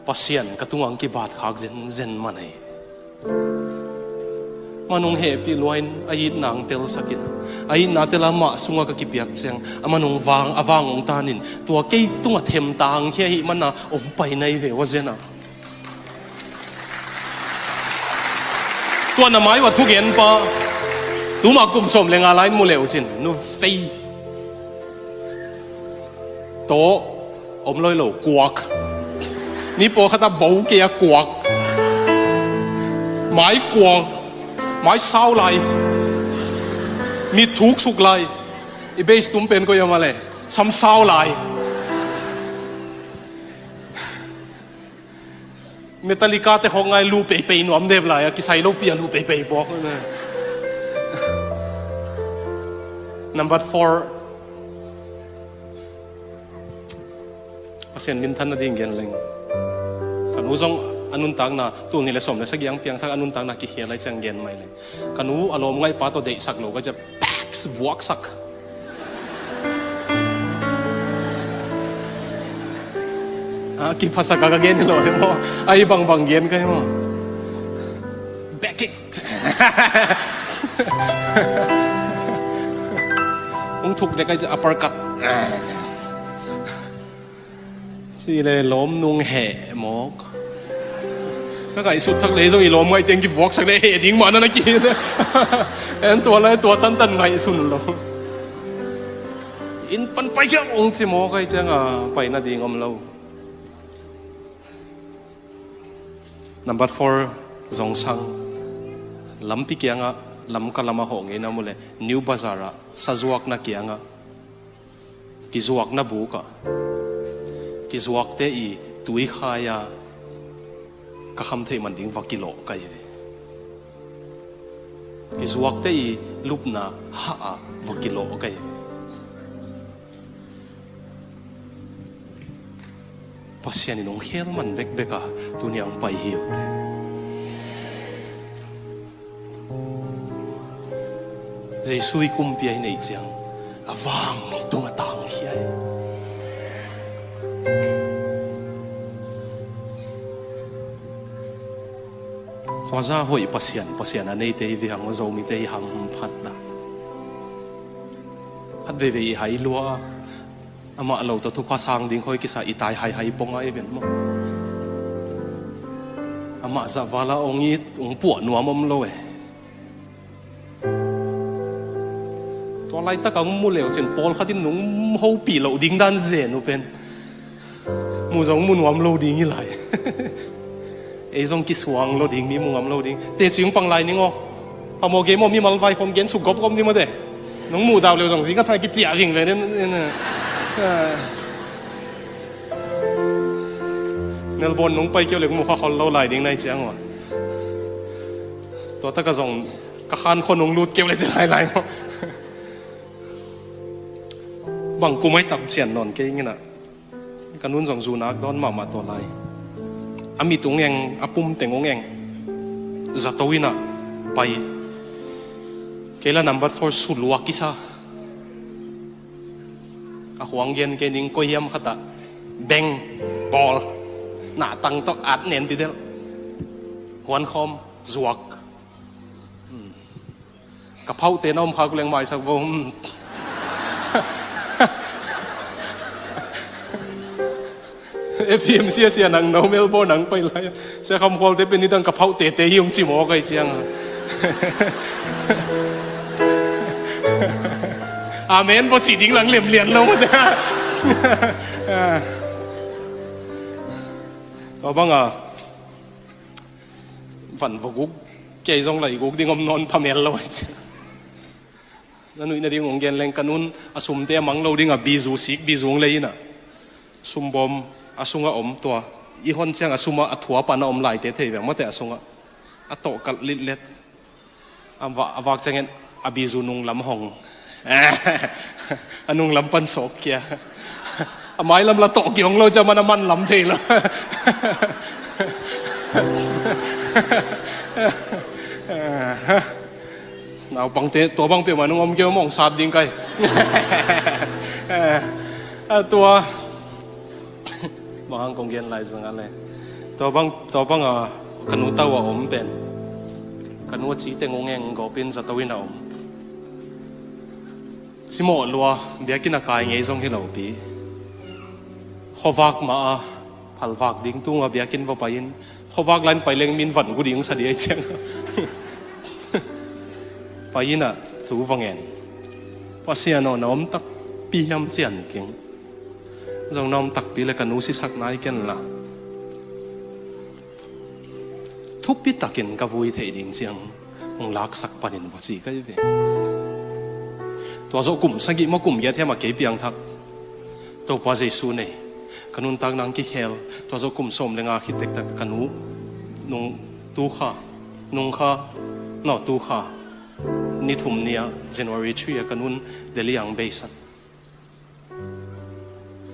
Pasian ka tungah hong kibat khak zenzen man ei. Man hong hehpih lua in a itna hong telsak in a, a itna tel a mah sungah ka kipiak ciang a man hong vang, a vang hong tan in tua kei tungah themtang khia ahih man a hong pai nai ve ua zen a. Tua na mai ua thugen pa, tuma kum sawm le nga lai in mu le uh cin, nu vei. Tawh om loi lo, kuak. Ni pawlkhat a bo kei a kuak. Mai kuak. Mai sau lai. Mit thuksuk lai. I bass tum pen ko i om a le, sam sau lai. Metallica te khawk ngai, luh peipei nuam dep lai a, kisai lopi a luh peipei pawk. Number four. Pasian minthan nading gen leng. Ka nu zong a nuntakna, tul nih le sawm le sagih ang piangthak a nuntakna kikhial lai ciang gen mai leng. Ka nu a lawm ngaihpa tawh deihsak lo ka ciang, paks, vuaksak. A kiphasak a ka gen hi lo hi maw? A i bangbang gen ka hi maw? Back it. Hong thuk dek a uppercut. Ci le lawm nung heh mawk. Ka ngaihsut thak le zong i lawm ngaih teng kivuaksak le heh ding mah na na ki. En tua lai tua tantan ngaihsun lo. Inn pan pai kiang ong ci mawk ai ciang a pai nading om lo. Number four, zong sang. Lampi kiangah, Lamka lamah hawh ngeina mu le, New Bazar ah, sazuakna kiangah, kizuakna bukah, kizuakte i tuikhai-a ka kham theih man ding va kilawh ka hi. Kizuakte i lupna hah-ah va kilawh ka hi. Pasian in hong khel man bekbek a tuni ang pai hi uh te. Jesu i kumpi a i neih ciang a vang i tung a tangkhia hi. Tua za hoih Pasian, Pasian a neite i vihang aw, Zomite i hamphat dah. Khat veivei i hai lua, amah lo tawh thupha sang ding khoi kisa i tai haihai pong a i ven maw? Amah zahvala ong it, ong puah nuam om lo e. Tua laitak a mu leu cin pawlkhat in nung hopih loh ding dan zen uh pen mu zong mu nuam lo ding hi lai. Ei zong kisuang lo ding, mi mu ngam lo ding. Teci hong pang lai ning aw. Phamawh gei maw, mimal vai khawng gen suk gawpgawp ni maw te. Nong muh dau leu zong zing a thai kiciah ving ve nen. Melbourne nong pai keu le mu kha khol lo lai ding nai ciang aw. Tua taka zong ka khan khaw nong lut keu le ci lailai maw? Bang kum ai tam cian nawn kei ngina. Ka nun zong zunak dawn mahmah tua lai. A mit ung eng, a pum teng ung eng. Zato ina pai. Kei la number four suluak kisa. A khuang gen kei ning, koi hiam khatah beng bawl nahtang tawh at nen ti delh. Huan khawm zuak. Ka phauhte na om khak leng maisak vo. F M C a sia nang no Melbourne nang pai lai. Sia Kham Khualte pen nidang ka phauh tete hi hong ci mawk ai ciang a. Amen vo ci ding lang lemlian lo mawte. Tua banga van va guk Kei zong lai guk ding om nawn phamel lo ai ci. Na nuih nading hong gen leng ka nun a sumte a mang lo ding a bizu sik bizu hong lei in a, sumbawm a sungah om tua i hon ciang a sumah a thua pan a om laite thei veng mawte a sungah a tawh kalh litlet. A va-, a vak ciangin a bizu nunglam hong. A nunglam pan sawk kia. A mailam la tawh kihong lo ciang man a manlam thei lo. Naupangte tua bang peuhmah nung om kei om hong sat ding kai. A tua bang hang kong gen lai zanga le. Tua bang, tua bang a ka nu tau a om pen ka nu a ci teng ung eng gawpin zato in a om. Simawh lua biakinn a kai ngei zong hi lopi. Khuavak mah a phalvak ding tunga biakinn va pai in khuavak lain pai leng min van gu ding sa di ai ciang. Pai in a thu va ngen. Pasian aw na om takpi hiam cian king. Zong na om takpi le ka nu sisak nai ken la. Thupi takin ka vui theih ding ciang hong laksak panin va ci kai ve. Tua zawh kum sagih maw kum giat hiam a kei piangthak Topa Jesu nei ka nuntak nang kikhel. Tua zawh kum sawm le nga khit tektak ka nu nung tu kha nung kha naw tu kha ni thum ni a January three a ka nun Delhi ang beisak.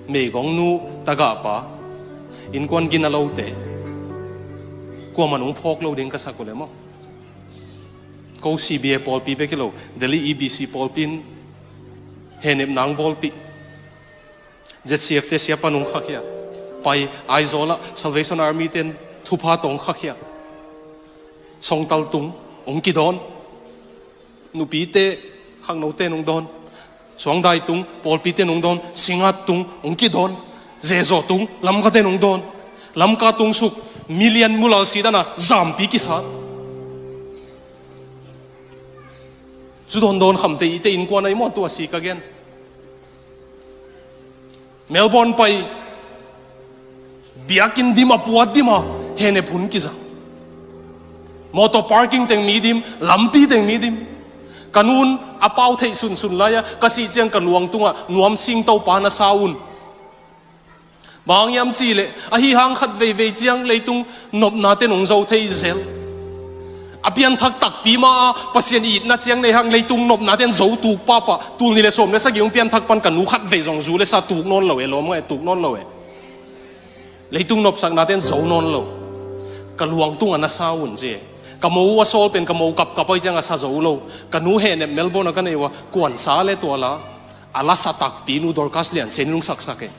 Meigong nu tagahpa innkuan gina lote kuamah nung phawk lo ding ka sak uh le maw? Ko C B A pawlpi bek hi lo Delhi E B C pawlpi in hehnep nang bawlpih. Z C F te siapa nung khakhia pai Aizawl ah Salvation Army ten thupha tawng khakhia songtal tung ung kidawn. Nupite khangnote nung dawn. Suangdai tung pawlpite nung dawn. Singat tung ung kidawn. Zezaw tung Lamkate nung dawn. Lamka tung suk million mulal si dana zampi kisa. Zu dawn dawn khamte ite innkuan ai maw tua si ka gen. Melbourne pai biakinn dim a puat dim a hehnep hun kiza. Motor parking teng mi dim, lampi teng mi dim. Ka nun a pau theih sunsun lai-a ka sih ciang ka luang tungah nuam sing topa na sa un. Bang hiam cihleh ahi hang khat veivei ciang leitung nopnate nong zo thei zel. A pianthak takpi ma a Pasian itna ciang nei hang leitung nopnate an zo tuk pahpah tul ni le sawm le sagih hong pianthak pan ka nu khat vei zong zu le sa tuk nawn lo e lawm ngai tuk nawn lo e. Leitung nopsaknate an zo nawn lo. Ka luang tungah na sa un ci e. Ka mo uh a sawl pen ka mo kapkap ahi ciang a sa zo lo. Ka nu hehnep Melbourne a ka nei uh a kuansa le tuala a lasa takpi nu Dorcas lian sen nung saksak e.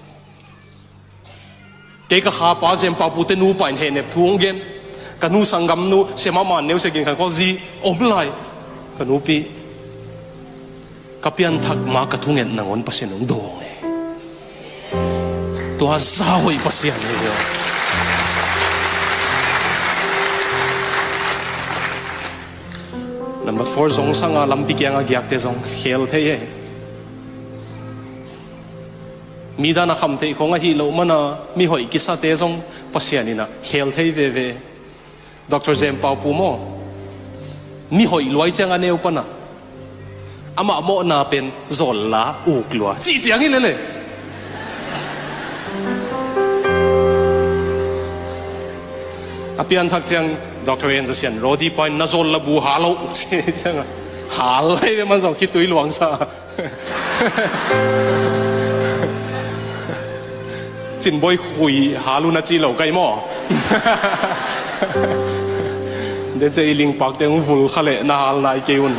Kei ka khapa Zempau pute nupa in hehnep thu hong gen. Ka nu sanggamnu sema man neu sekin kan khawl zi om lai. Ka nupi ka pianthak ma ka thunget nangawn Pasian hong dawng e. Tua za hoih Pasian hi ve. Number four zong sanga lampi kianga giakte zong khel thei e. Mi dan a khamtheih khong ahi loh mana mihoih kisate zong Pasian in a khel thei veve. Doctor Zempau pu maw mihoih luai ciang a neu pana amah mawhna pen zawl la uk lua cih ciang hi lele. A pianthak ciang Doctor Enzo Sian Rodi pain na zawl la bu hal lo cih ciang a hal hei ve man zong khitui luangsa. Cinboi khui hal un a ci lo kai maw? Dece i lingpakte hong vul kha leh na hal nai kei un.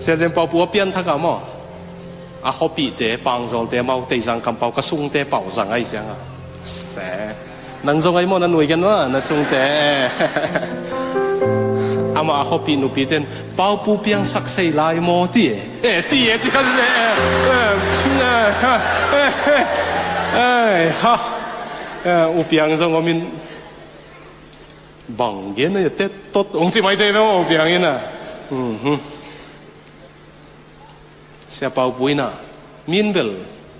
Sia Zempau pu a pianthak a maw a khuapihte pangzawlte mau teizang kampau ka sungte pau zang ai cianga se. Nang zong ai maw na nuai gen maw na sungte. Amah a khuapih nupiten Paupu piangsak sei lai maw ti e. E ti e ci kha se. Ai ha. U piang zong omin bang gen a tet tot ong ci mai te maw u piang ina. Sia Paupu ina min bel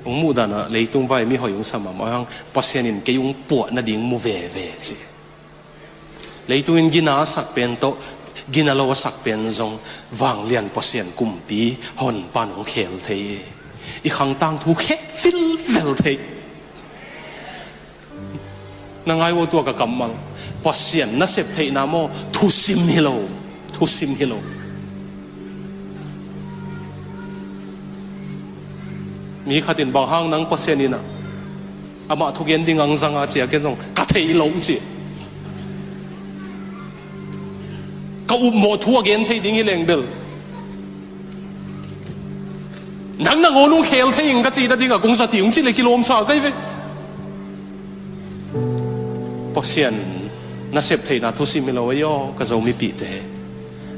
ong muh dana leitung vai mi hoi ong sama ma hang Pasian in kei ong puah nading mu veve ci. Leitung in gina a sak pen tawh, gina lo a sak pen zong, vanglian Pasian kumpi Honpa in hong khel thei hi. I khang tangthu khel vilvel thei. Na ngai uh a, tua ka kammal, Pasian nasep theihna maw, thusim hi lo. Thusim hi lo. Mi khat in, "Bang hang nang Pasian in ah amah thugen ding ang zang a?" ci a, ken zong, "Ka thei lo," ci. Ka upmawh thu a gen thei ding hi leng bel, "Nang nangawn hong khel thei ing," ka cih nading a kong zat hi ung ci leh kilawm sa ka hi ve. Pasian nasep theihna thusim hi lo ei aw, ka Zomipihte.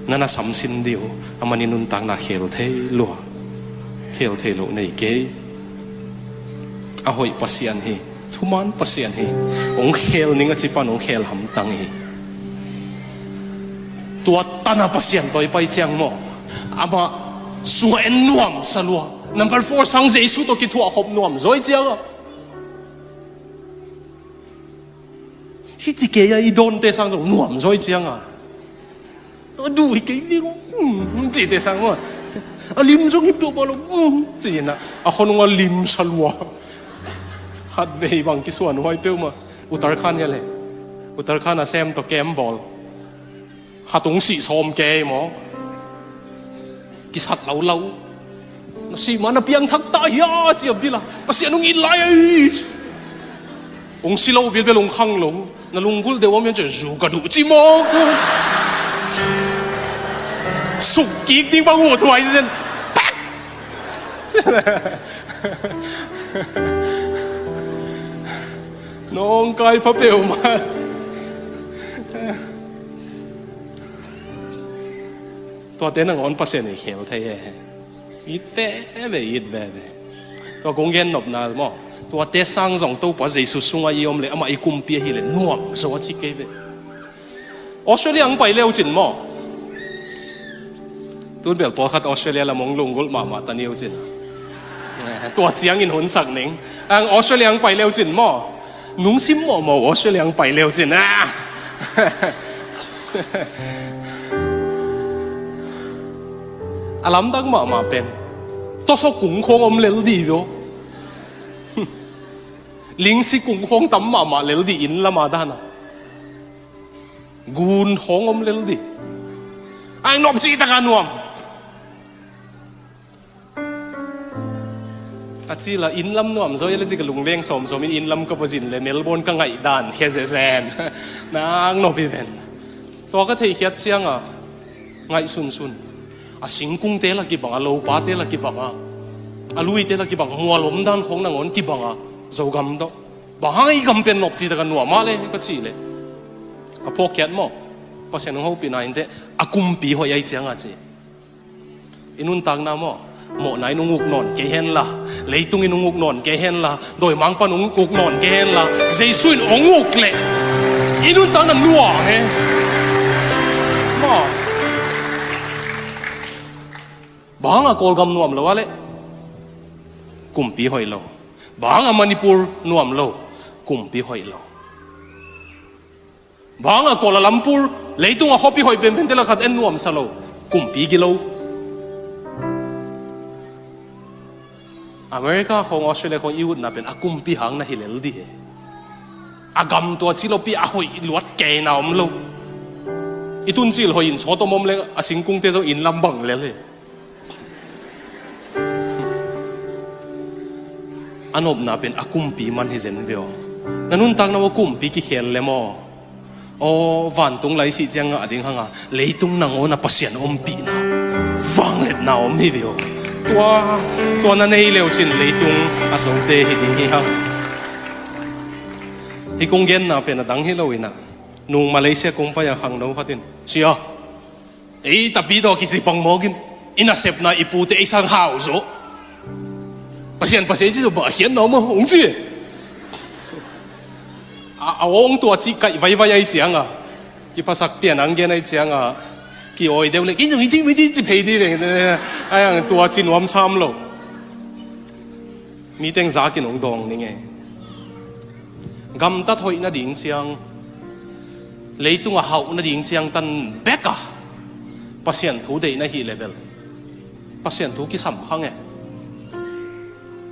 Na na samsin dih uh, aman i nuntakna khel thei lua. Khel thei loh nei kei. A hoih Pasian hi. Thuman Pasian hi. Hong khel ning a ci pan hong khel hamtang hi. Tua tan a Pasian tawi pai ciang maw, amah sungah en nuamsa lua. Number four sang Jesu tawh kithuah khop nuam zaw i ciang a, hih ci kei a i dawnte sang zong nuam zaw i ciang a, a duh hi kei ding, um, cihte sang maw, a lim zong hi peuhmah lo, um, ci-in ah, a khonung a limsa lua. Khatvei bang kisuan huai peuhmah. Uttarakhand hi a leh, Uttarakhand a sem tawh camp bawl. Khat hong sih sawm kei maw, kisat lo lo. "Na sih ma, na piangthak ta hia?" ci a bil a, "Pasian hong it lai ahi." Hong si lo bilbel, hong khang lo. "Na lunggulh deuh om hiam?" ci a, "Zu ka duh," ci maw. Suk kik ding bang uh thuai zen. Pak! Nawngkai pha peuhmah. Tuate nangawn Pasian in khel thei hi. It veve, it veve. Tua kong gen nopna maw, tuate sang zong Topa Jesu sungah i om leh, amah i kumpi ahih leh nuam zaw a ci kei ve. Australia hong pai leu cin maw, tun bel pawlkhat Australia lam hong lunggulh mahmah ta ni uh cin. Eh, tua ciangin hun sak ning. Ang Australia hong pai leu cin maw, nungsim mawhmawh uh, Australia hong pai leu cin. Ah! A lamdang mahmah pen, tawsaw kung khawng om lel dih uh. Lingsi kung khawng tam mahmah lel dih, inn lam a dan a. Gun khawng om lel dih. Ai, nopci tak a nuam. A ci la, inn lam nuam zaw i leh ci, ka lungleng sawmsawm in inn lam ka va zin leh Melbourne ka ngaih dan khia zezen. Nang nop hi ven. Tua ka theihkhiat ciang a, ngaihsunsun. A singkungte la kibang a, lopate la kibang a, a luite la kibang, mual omdan khawng nangawn kibang a, Zogam tawh. Bang hang i gam pen nopci tak a nuam a leh ka cih leh, ka phawkkhiat maw, Pasian hong hopihna inteh, a kumpi hoih ahih ciang a ci. I nuntakna maw, mawhna in hong uk nawn kei hen la, leitung in hong uk nawn kei hen la, dawimangpa'n hong uk nawn kei hen la, Jesu in hong uk leh i nuntakna nuam e. Maw, bang a Kawlgam nuam lo a leh, kumpi hoih lo. Bang a Manipur nuam lo, kumpi hoih lo. Bang a Kuala Lumpur, leitung a khuapi hoih penpente lak khat en nuamsa lo, kumpi gilo. America khawng, Australia khawng i utna pen a kumpi hang na hi lel dih e. A gam tua ci lopi a hoih luat keina om lo. I tuncil hoih in sawt om om leng a singkungte zong inn lam bang lel e. A nopna pen a kumpi man hi zen ve aw. Na nuntakna uh a kumpi kikhel leh maw, aw, vantung lai sih ciang ngah ding hang a, leitung nangawn a Pasian ompihna, vangliatna om hi ve aw. Tua, tua na nei leu cin leitung a zote hi ding hi hang. Hih kong genna pen a dang hi lo in ah, nung Malaysia kong pai a khangno khat in, "Sia, ei tapi tawh kici pang mawk in, i nasepna i pute ei sang hau zaw. Pasian, Pasian ci zaw, bang a khiatna om a," hong ci. A, a awng tua cih kaih vaivai ahih ciang a, kiphasak pian ang gen ahih ciang a, ki-awi deuh leh, "Kin zong hiti, hiti," ci phei dih leng. Ai ang tua ci nuam sam lo. Mi teng zakin hong dawng ning e. Gamtat hoih nading ciang, Leitung a hauh nading ciangtan bek a Pasian thu deih na hih leh bel Pasian thu kisam kha nge.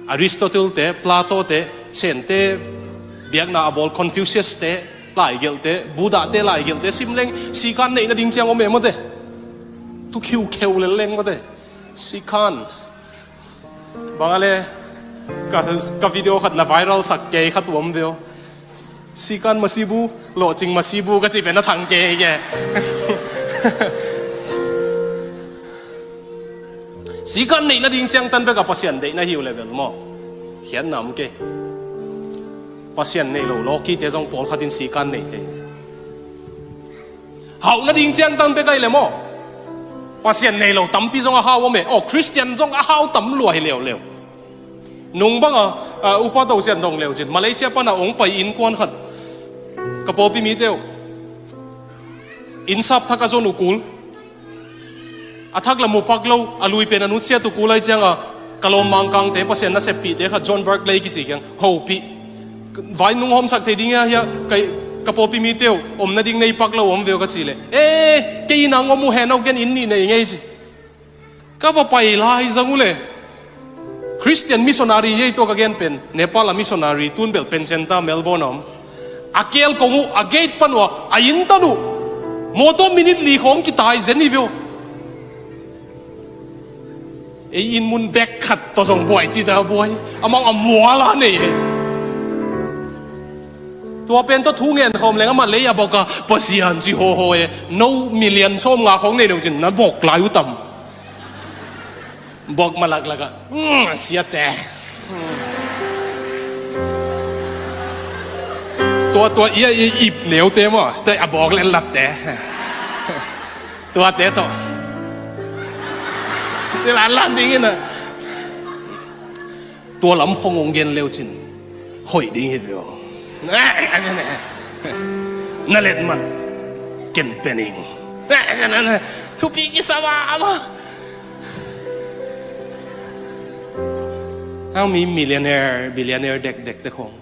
Aristotle te, Plato te, Sente biakna a bawl Confucius te laigelhte, Buddha te laigelhte sim leng sikan neih nading ciang om e mawte. Tu khiukheu lel leng mawte. Sikan. Bang a le ka, ka video khat na viral sak kei kha tuam veo. Sikan masibu, lawhcing masibu ka cih pen a thang kei ke. Sikan neih nading ciangtan bek a Pasian deih na hi uh leh bel maw, khiatna om kei. Pasian nei lo lawkite zong pawlkhat in sikan nei thei. Hauh nading ciangtan bek a hi leh maw, Pasian nei lo tampi zong a hau om e. Aw, Khristian zong a hau tam lua hi leuleu. Nung bang a, a, Upa To Sian dong leu cin Malaysia pan a ong pai innkuan khat, ka pawlpi mite uh, innsap thak a zon uh kul. A thak la mu pak lo, a lui pen a nutsiat uh kul ahih ciang a, ka lawm Mangkangte, Pasian naseppihte khat, John Barclay kici kiang, hopih. Vai nung hawmsak thei ding hia, hia, ka, ka pawlpi mite uh, om nading nei pak lo om veu ka cih leh, e, kei inn ah ong om uh hen, aw, ken inn nih nei ngei ci. Ka va pai lai zang uh leh Christian missionary, ei, tua ka gen pen Nepal a missionary, tun bel Pencenta, Melbourne a om. A kel kong uh, a gate pan uh a, a inn tan uh mawtaw minute li khawng kitai zen hi veu. Ei inn mun bek khat tawh zong buai ci ta buai. Amau a mual a nei e. Tua pen tawh thu ngen khawm leng amah lei a bok a, Pasian ci hawhaw e. No million sawmnga khawng nei lo cin na bok lai uh tam. Bok ma laklak ah, "Mm, siate." Tua, tua, ia, ia, ip neute maw, tua a bok len latte. Tuate tawh. Ci lan lan ding in a. Tua lam khong ong gen leu cin hoih ding hi veu. Na let man ken pening. Thupi kisam a ama. Hang mi millionaire, billionaire dekdek te khong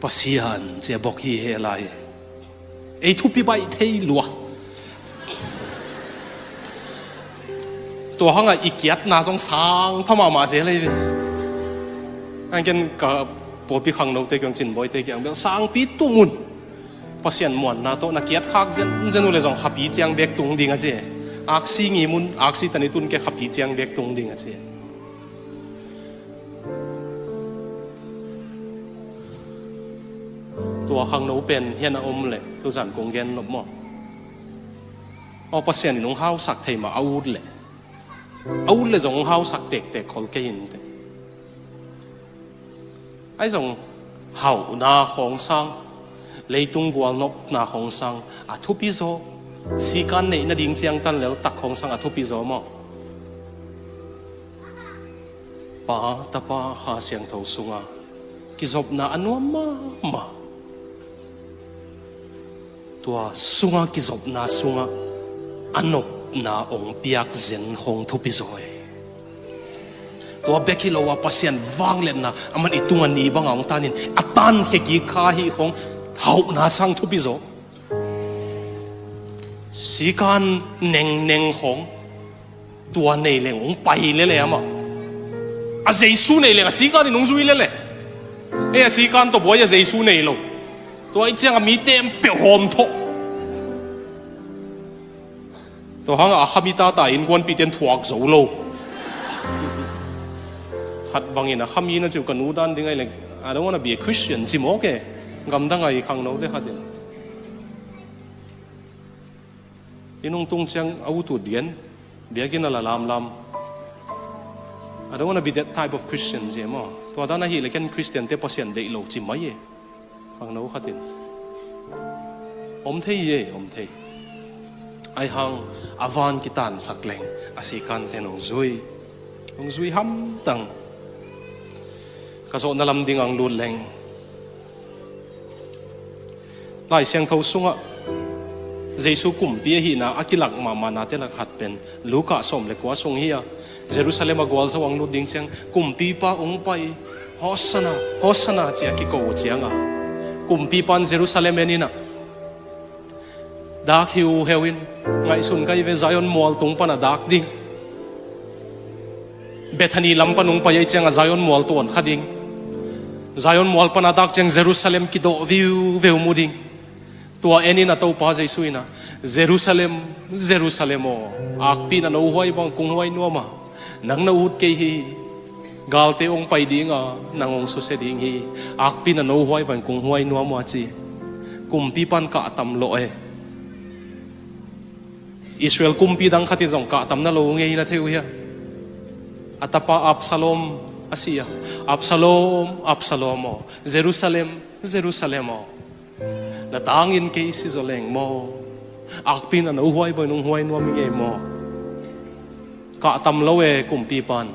Pasian cia bok hi he lai. Ei thupi baih thei lua. Tua hangah i kiatna zong sang pha mahmah zel hi ve. Ang ken ka pawlpi khangnote kiang, Cinbawite kiang bel sangpi tum un. Pasian muanna tawh na kiat khak zenzen uh le zong khapi ciang bek tung ding a ci. Aksi ngim un, aksi tani tun ke khapi ciang bek tung ding a ci. Tua khangno pen hian a om leh tuzan kong gen nop maw? Aw, Pasian in hong hausak thei mah a ut leh, a ut leh zong hong hausak tektek khol kei in teh. Ahi zong hauhna khawng sang, leitung gualnopna khawng sang a thupi zaw, sikan neih nading ciangtan leltak khawng sang a thupi zaw maw? Pa, Tapa, Kha Siangtho sunga kizopna a nuam mahmah. Tua sunga kizopna sungah a nopna ong piak zen khawng thupi zaw e. Tua bek hi lo a Pasian vangliatna aman i tunga ni banga ong tanin a tankhia kik kha hi khawng hauhna sang thupi zaw. Sikan nengneng khawng tua nei leng ong pai lele amah. A Jesu nei leng a sikan in ong zui lele. Ei, a sikan tawh buai a Jesu nei lo. Tua i ciang a mi tem peuh hawm thawh. Tua hangah a khami tata innkuanpihte in thuak zo lo. Khat bangin a khami na ciu ka nu dan ding ahi leng, I don't wanna be a Christian ci mawk e. Gamdang a i khangnote khat in. Inn hong tung ciang a utut gen, biakinn a la lamlam. I don't wanna be that type of Christian ci e maw? Tua dan ahih leh ken Christian te Pasian deih lo ci mai e. Khangno khat in. Om thei e, om thei. Ahi hang a van kitansak leng a sikan ten hong zui. Hong zui hamtang. Ka zawhna lam ding ang lut leng. Lai Siangtho sungah Jesu kumpi ahihna a kilak mahmah nate lak khat pen Luka sawm le kua sung hi a, Jerusalem a gualzo ang lut ding ciang kumpipa ong pai, Hosanna, Hosanna ci a kiko uh cianga, kumpipa in Jerusalem en inah Dak hiuheu in, ngaihsun ka hi ve, Zion mual tung pan a dak ding. Bethany lam pan hong pai ahih ciangah Zion mual tuan kha ding. Zion mual pan a dak ciang Jerusalem kidawh viuveu mu ding. Tua en in a Topa Jesu in ah, "Jerusalem, Jerusalem aw, akpi in a no huai bang kong huai nuam a, nang na ut kei hi. Galte hong pai ding a, nang hong susia ding hi. Akpi in a no huai bang kong huai nuam a," ci. Kumpipa'n kahtam lawh e. Israel kumpi dang khat in zong kahtamna lo ngei na thei uh hia? A tapa Absalom a si a, "Absalom, Absalom aw, Jerusalem, Jerusalem aw, na tangin kei si zaw leng maw? Akpi in a no huai bang in hong huai nuam ing ei maw?" Kahtam lo e kumpipa'n.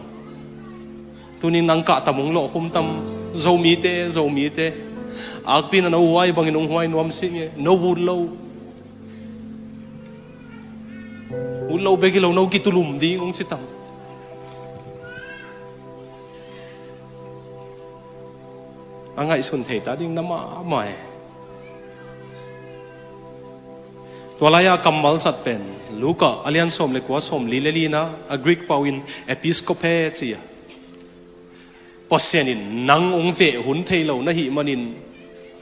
Tuni-in nang kahtam hong lawh khum tam, Zomite, Zomite. Akpi in a no huai bang in hong huai nuam sih ing e, no ut lo. Ut lo bek hi lo, no kitulum ding hong ci tam. A ngaihsun thei ta ding na mahmah e. Tua lai-a kammal zat pen Luka a lian sawm le kua, sawmli le lina, a Greek pau in episkope ci a. Pasian in nang hong veh hun thei lo na hih manin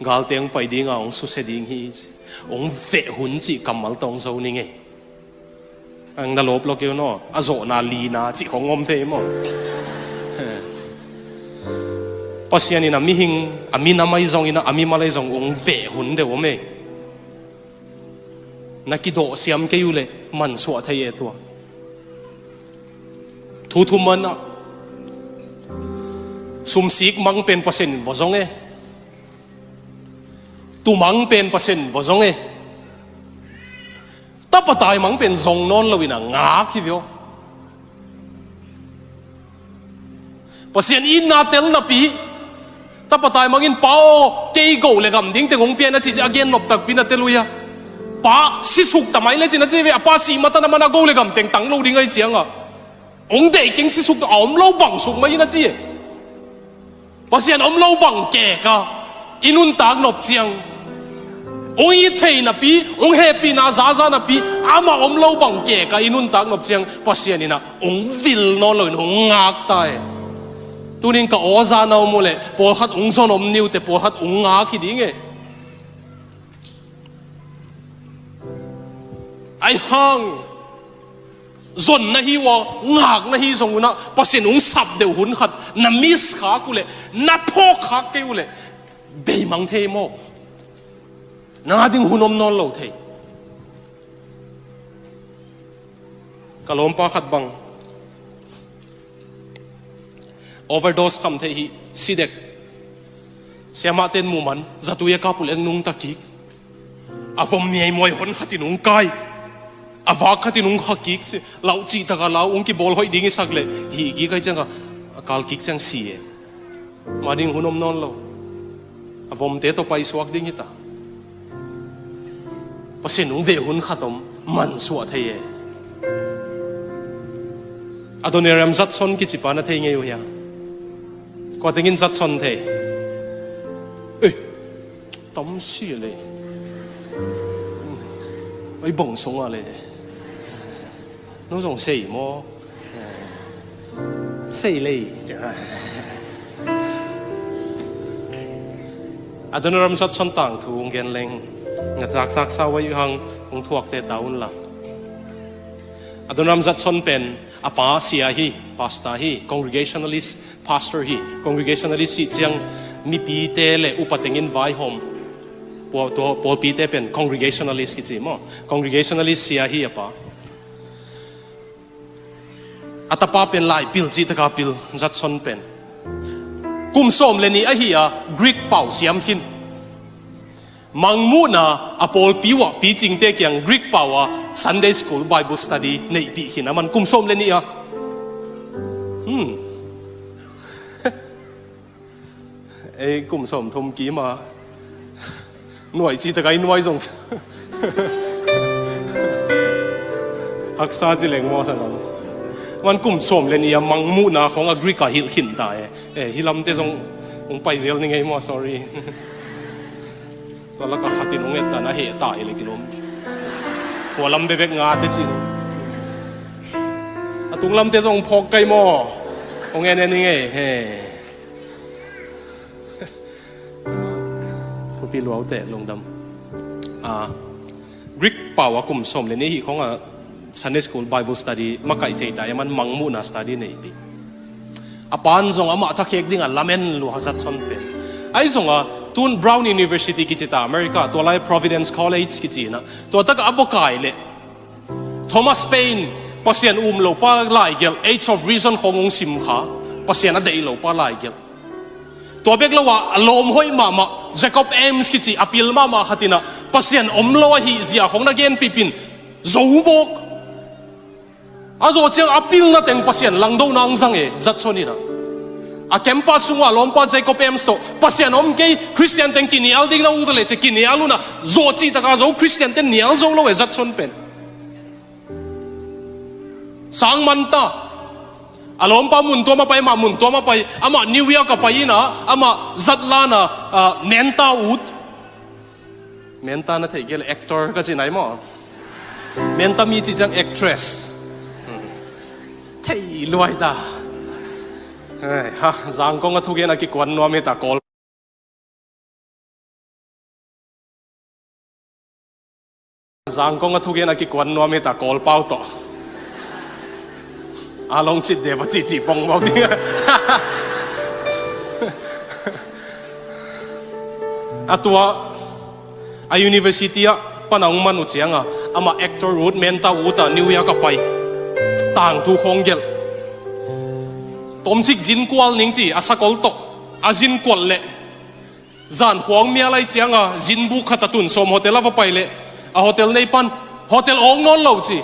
galte hong pai ding a, hong susia ding hi ci. Hong veh hun cih kammal tawh hong zo ning ei. Ang na lawp lo kei un aw, a zawhna lina cih khong om thei maw? Pasian in a mihing, a minam ahi zongin ah, a mimal ahi zong hong veh hun deuh om ei. Na kidawh siam kei uh leh mansuah thei e tua. Thu thum man ah, sumsik mang pen Pasian in va zong e. Tumang pen Pasian in va zong e. Tapa taimang pen zong nawn lo in a ngak hi ve aw. Pasian itna tel napi, tapa taimang in, "Pa aw, kei go le gam ding teng hong pia in," a cih ciang a gen nop takpi na tel uh hia? Pa sisuk ta mai lecin a ci ve, a pa sih mah tan a man a go le gam teng tang lo ding ahih ciangah, "Hong deih keng, sisuk a om lo bang suk mah in," a ci e. Pasian om lo bang kek a i nuntak nop ciang, hong it thei napi, hong hehpihna zaza napi, amah om lo bang kek a i nuntak nop ciang, Pasian in ah hong vil nawn lo in hong ngak ta e. Tuni-in ka aw zahna om uh leh, pawlkhat hong zon om ni uh teh, pawlkhat hong ngak hi ding e. Ahi hang zon na hi uh a, ngak na hi zong un ah, Pasian hong sap deuh hun khat na miss khak uh leh, na phawk khak kei uh leh, beimang thei maw? Nang a ding hun om nawn lo thei. Ka lawmpa khat bang overdose kham thei hi, si dek. Siamahte in muh man, zatui a kap uh leh hong nungta kik. A vom niaimuai hon khat in hong kai. A vak khat in hong kha kik si. Lau cihtak a lau, hong kibawl hoih ding i sak leh, hih kik ahih ciangah, a kal kik ciang si e. Mah ding hun om nawn lo. A vomte tawh paisuak ding hi ta. Pasian hong veh hun khat om, mansuah thei e. Adoniram Judson kici pa na thei ngei uh hia? Kua teng in Judson thei? Eh, tam si le. Ei, bang sung a le. No zong sei maw? Sei lei. Adoniram Judson tangthu hong gen leng, nga zaksak sa uh hang hong thuakte ta un la. Adoniram Judson pen a pa sia hi, pastor hi, congregationalist pastor hi. Congregationalist cih ciang mipite le upa tengin vaihawm. Pawl-, tua pawlpite pen congregationalist kici maw? Congregationalist sia hi a pa. A tapa pen lai pil, cih taka pil, Judson pen. Kum sawm le nih ahi a, Greek pau siam khin. Mangmuhna a pawlpi uh ah picingte kiang Greek pau a Sunday school, Bible study neihpih khin a, aman kum sawm le nih a. Hmm. Ei, kum sawm thum kim a nuai cih tak a i nuai zong haksa ci leng maw sa ngam. Aman kum sawm le nih a Mangmuhna khong a Greek a hilh khin ta e. Eh, hih lamte zong hong pai zel ni ngei maw, sorry. Tua lak a khat in hong et ta na heh ta e le kilawm. Kua lam bekbek nga te cin. A tung lamte zong phawk kai maw? Hong en en i ngei he. Thupi luaute lungdam. A, Greek pau a kum sawm le nih hih khawngah Sunday School Bible Study makaih thei ta, a man mangmuhna study nei dih. A pan zong amah thakhek dingah lamen lua zatson pen. Ahi zongah tun Brown University kici ta America, tua lai Providence College kici inah, tua takah a va kai leh Thomas Paine, Pasian um lopa laigelh, Age of Reason khawng hong sim kha, Pasian a deih lopa laigelh. Tua bek lo ah a lawm hoih mahmah Jacob Eames kici a pil mahmah khat inah Pasian om lo ahih zia khawng na genpih pin zo mawk. A zawh ciang a pilna teng Pasian langdo nang zang e, zatson inah. A campus sungah a lawmpa Jacob Eames tawh Pasian om kei, Khristian teng kinial ding na ut a leh ci kinial unah zawh cihtakah zo, Khristian ten nial zo lo e, zatson pen. Sang man ta. A lawmpa mun tuam a pai, amah mun tuam a pai, amah New York a pai inah, amah zatlan a, ah, menta ut. Menta na theih kei leh actor ka ci nai maw? Menta mi cih ciang actress. Hmm. Thei luai ta. Hei, ha, Zangkong a thugen a kikuan nuam hi ta, Kawl. Zangkong a thugen a kikuan nuam hi ta, Kawl pau tawh. A long cit de va cihcih pong mawk ding. A tua a university ah pan a hong man uh cianga, amah actor ut, menta ut a New York a pai. Tangthu khawng gelh. Tomcik zin kual ning ci, a sakol tawh a zin kual leh zan khuang mial ahi cianga zinbuk khat a tun sawm hotel a va pai leh, a hotel nei pan, hotel awng nawn lo ci.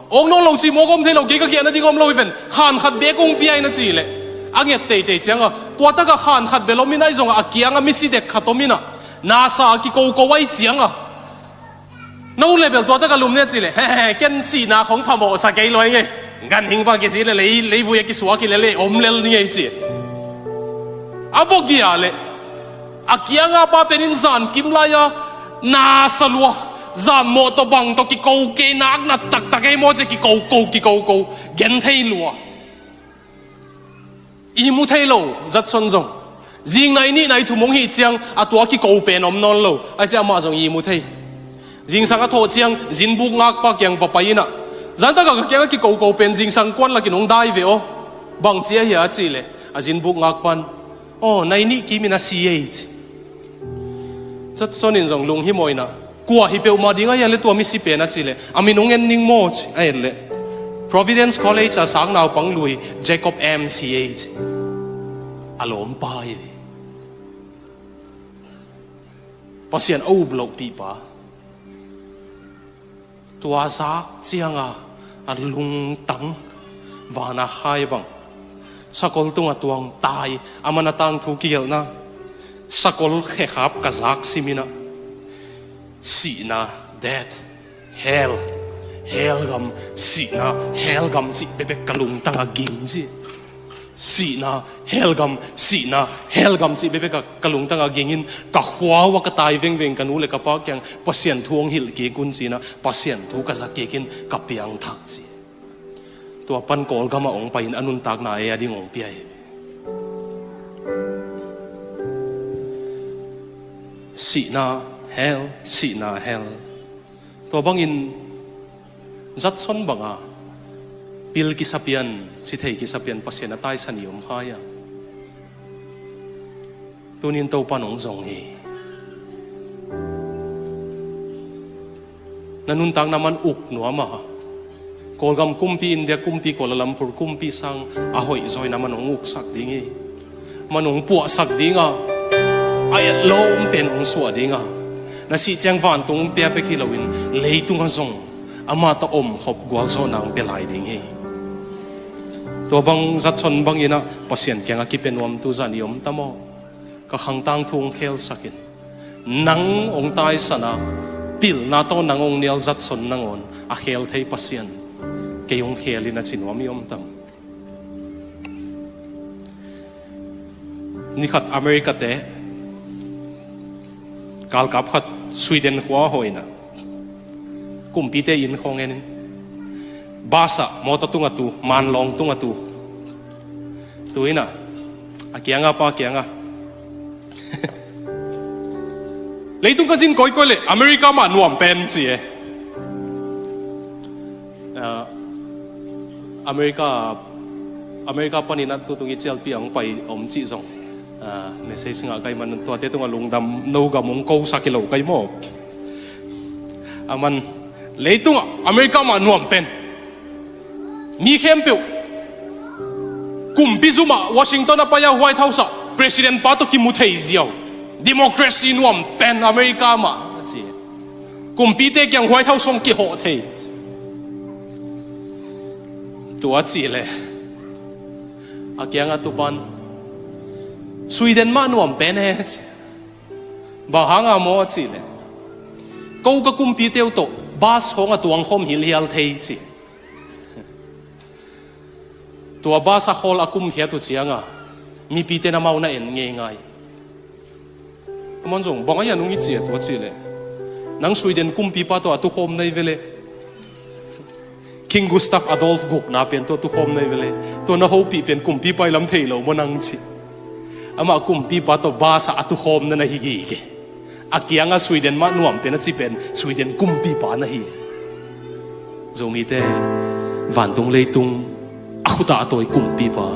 Awng nawn lo ci mawk om thei lo, kei ka giahna ding om lo hi ven, khan khat bek kong pia in a ci leh, a nget teitei cianga, tua takah khan khat bel om in ahi zongah a kianga misi dek khat om inah, nasa a kikoko ahi cianga, na ut leh bel tua takah lum ni a ci leh, he he, ken sihna khong phamawhsa kei luai ngei. Ganhing pa kisih leh lei, leivui a kisuak hi leh lei om lel ni ngei ci. A va giah leh, a kianga pa pen in zan kim lai-a nasa lua, zan mawh tawh bang tawh kiko kei, nak na taktak ei maw ci, kikoko, kikoko, gen thei lua. I mu thei lo, zatson zong. Zing nai nih nai thum hong hih ciang a tua kiko pen om nawn lo. Ahi ciang amah zong i mu thei. Zingsang a thawh ciang zinbuk ngakpa kiang va pai inah, zan takah ka kiangah kikoko pen zingsang kuan lakin hong dai ve aw. Bangci ahi a cih leh, a zinbuk ngakpan, aw, nai nih kimin a si ei ci. Zatson in zong lunghimawh inah, kua hi peuhmah ding ahi a leh tua misi pen a cih leh, a min hong en ning maw ci, a et leh, Providence College a sang naupang lui Jacob Eames hi ei ci. A lawmpa hi. Pasian a up lohpihpa. Tua zak cianga a lungtang vana khai bang, sakol tunga tuang tai, a man a tangthu kigelhna, sakol khekhap ka zak sim inah, sihna, death, hell, hell gam, sihna, hell gam cih bekbek ka lungtang a ging ci. Sihna, hell gam, sihna, hell gam cih bekbek a ka lungtang a ging in, ka khua uh a ka tai vengveng ka nu le ka pa kiang Pasian thu hong hilh kik un ci inah, Pasian thu ka za kik in ka piangthak ci. Tua pan Kawlgam ah hong pai in a nuntakna ei a ding hong pia hi. Sihna, hell, sihna, hell. Tua bangin zatson banga pil kisapian, cithei kisapian Pasian a taisan i om khai a, tunin Topa nong zong hi. Na nuntakna man uk nuam a, Kawlgam kumpi, India kumpi, Kuala Lumpur kumpi sang a hoih zawina man hong uksak ding hi. Man hong puahsak dinga, a etlawm pen hong suah dinga, na sih ciang vantung hong pia bek hi loin leitungah zong amah tawh omkhop gualzawhna hong pia lai ding hi. Tua bang zatson banginah Pasian kiangah kipia nuam tu zan i om ta maw? Ka khangtang thu hong khelsakin, nang hong taisana, pilna tawh nang hong nial zatson nangawn a khel thei Pasian kei hong khelin a ci nuam i om tam? Nikhat America-te galkap khat Sweden khua hawina Kumpite inn khawng en in. Bus ah, mawtaw tungah tu, manlawng tungah tu. Tu in ah, a kiangah pa kiangah, "Leitung ka zin kawikawi leh America mah nuam pen," ci e. Ah, America, America panin a tutung i cialpi ang pai om cih zong, ah, message ngah kai man, tuate tungah lungdam, no gam hong kosak hi lo kai maw. Aman, "Leitungah America mah nuam pen. Mi khempeuh kumpi zumah Washington a pai-a White House ah President pa tawh kimu thei ziau. Democracy nuam pen America mah," a ci. "Kumpite kiang White House hong kihawh thei." Tua cih leh a kiangah tu pan, "Sweden mah nuam pen e," ci. "Bang hanga maw?" a cih leh, "Ko ka kumpite uh tawh bus khawng a tuang khawm hilhial thei," ci. Tua bus a khawl a kumkhiat uh ciangah mipite na mau na en ngeingai. Aman zong, "Bang a hian hong i ci a?" tua cih leh, "Nang Sweden kumpipa tawh a tukhawm na hi ve le. King Gustav Adolf gukna pen tawh a tukhawm na hi ve le. Tua na hopih pen kumpipa i lam thei lo maw nang?" ci. Amah kumpipa tawh bus ah a tukhawm na na hi gige. A kiangah Sweden mah nuam pen a ci pen Sweden kumpipa na hi. Zomite, vantung leitung a khut ah a tawi kumpipa,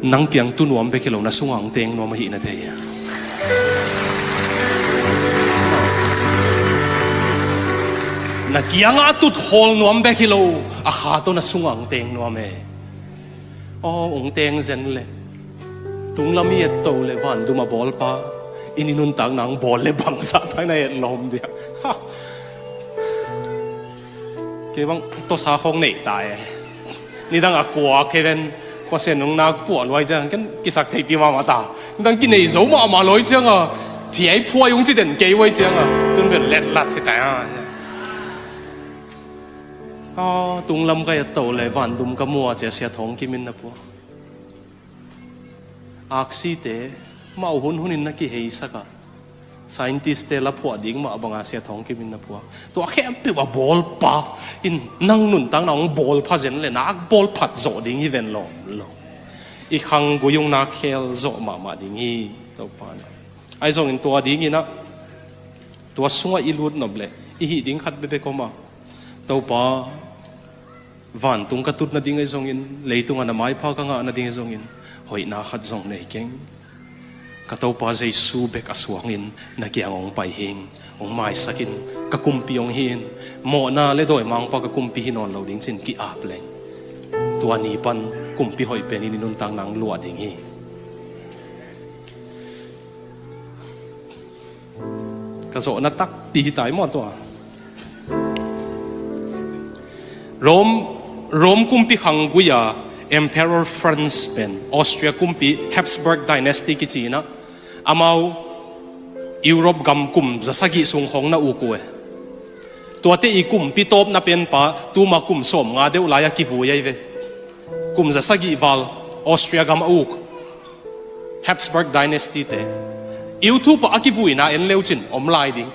nang kiang tu nuam bek hi lo, na sungah hong teng nuam ahih na thei hia? Na kiangah a tut khawl nuam bek hi lo, a kha tawh na sungah hong teng nuam e. Aw, hong teng zen le. Tunglam i et to le, vandum a bawlpa in i nuntakna hong bawl le bangzah ta in a et lawm dia. Ha. Kei bang tawsa khawng nei ta e. Nidang a kua kei ven, Pasian nung nak puah luai ciang ken kisak theipi mahmah ta. Nidang kinei zo mahmah luai ciang a, phiai phuai hong ci den kei uai ciang a, tun bel letlat hi ta a. Aw, tunglam ka et to le, vandum ka mu a, ci a Sia Thawng Kim in na phuak. Aksite mah uh hun hunin na kiheisak a, scientist-te la phuah ding mah banga Sia Thawng Kim in na phuak. Tua khempeuh a bawlpa in nang nuntakna hong bawlpha zen le, nak bawlphat zawh ding hi ven lawm lo. I khanggui hong nak khel zawh mahmah ding hi, Topa na. Ahi zongin tua dingin ah, tua sungah i lut nop le, i hih ding khat bekbek om a, Topa, vantung ka tut nading ahi zongin, leitungah na maipha ka ngah nading ahi zongin, hoihna khat zong nei keng. Ka Topa Jesu bek a suangin na kiang hong pai hing, hong maisakin, ka kumpi hong hi in, mawhna le dawimangpa ka kumpi hi nawn lo ding cin ki-ap leng, tua ni pan kumpi hoih penin i nuntakna hong luah ding hi. Ka zawhna takpi hi tai maw tua? Rome, Rome kumpi khanggui-a Emperor Franz pen Austria kumpi Habsburg Dynasty kici in ah, amau Europe gam kum za sagih sung khawng na uk uh e. Tuate i kumpi tawpna penpa tuma kum sawmnga deuh lai-a kivui ahi ve. Kum za sagih val Austria gam a uk Habsburg Dynasty-te. YouTube ah a kivuina en leucin om lai ding.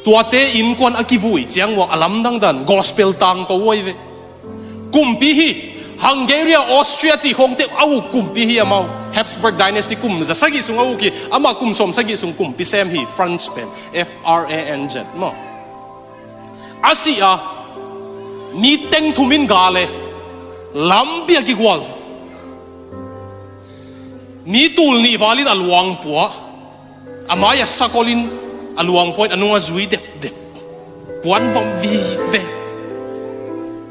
Tuate innkuan a kivui ciang uh a lamdang dan gospel tangko uh ahi ve. Kumpi hi, Hungary, Austria cih khawngte a uk kumpi hi amau. Habsburg Dynasty kum za sagih sung a uk hi, amah kum sawm sagih sung kumpi sem hi, Franz pen, F R A N Z maw. A sih a, mi teng thum in gal e, lampi a kigual. Mi tul nih valin a luang pua, a mai a sakolin a luang pua in a nung a zui depdep. Puan vom vive.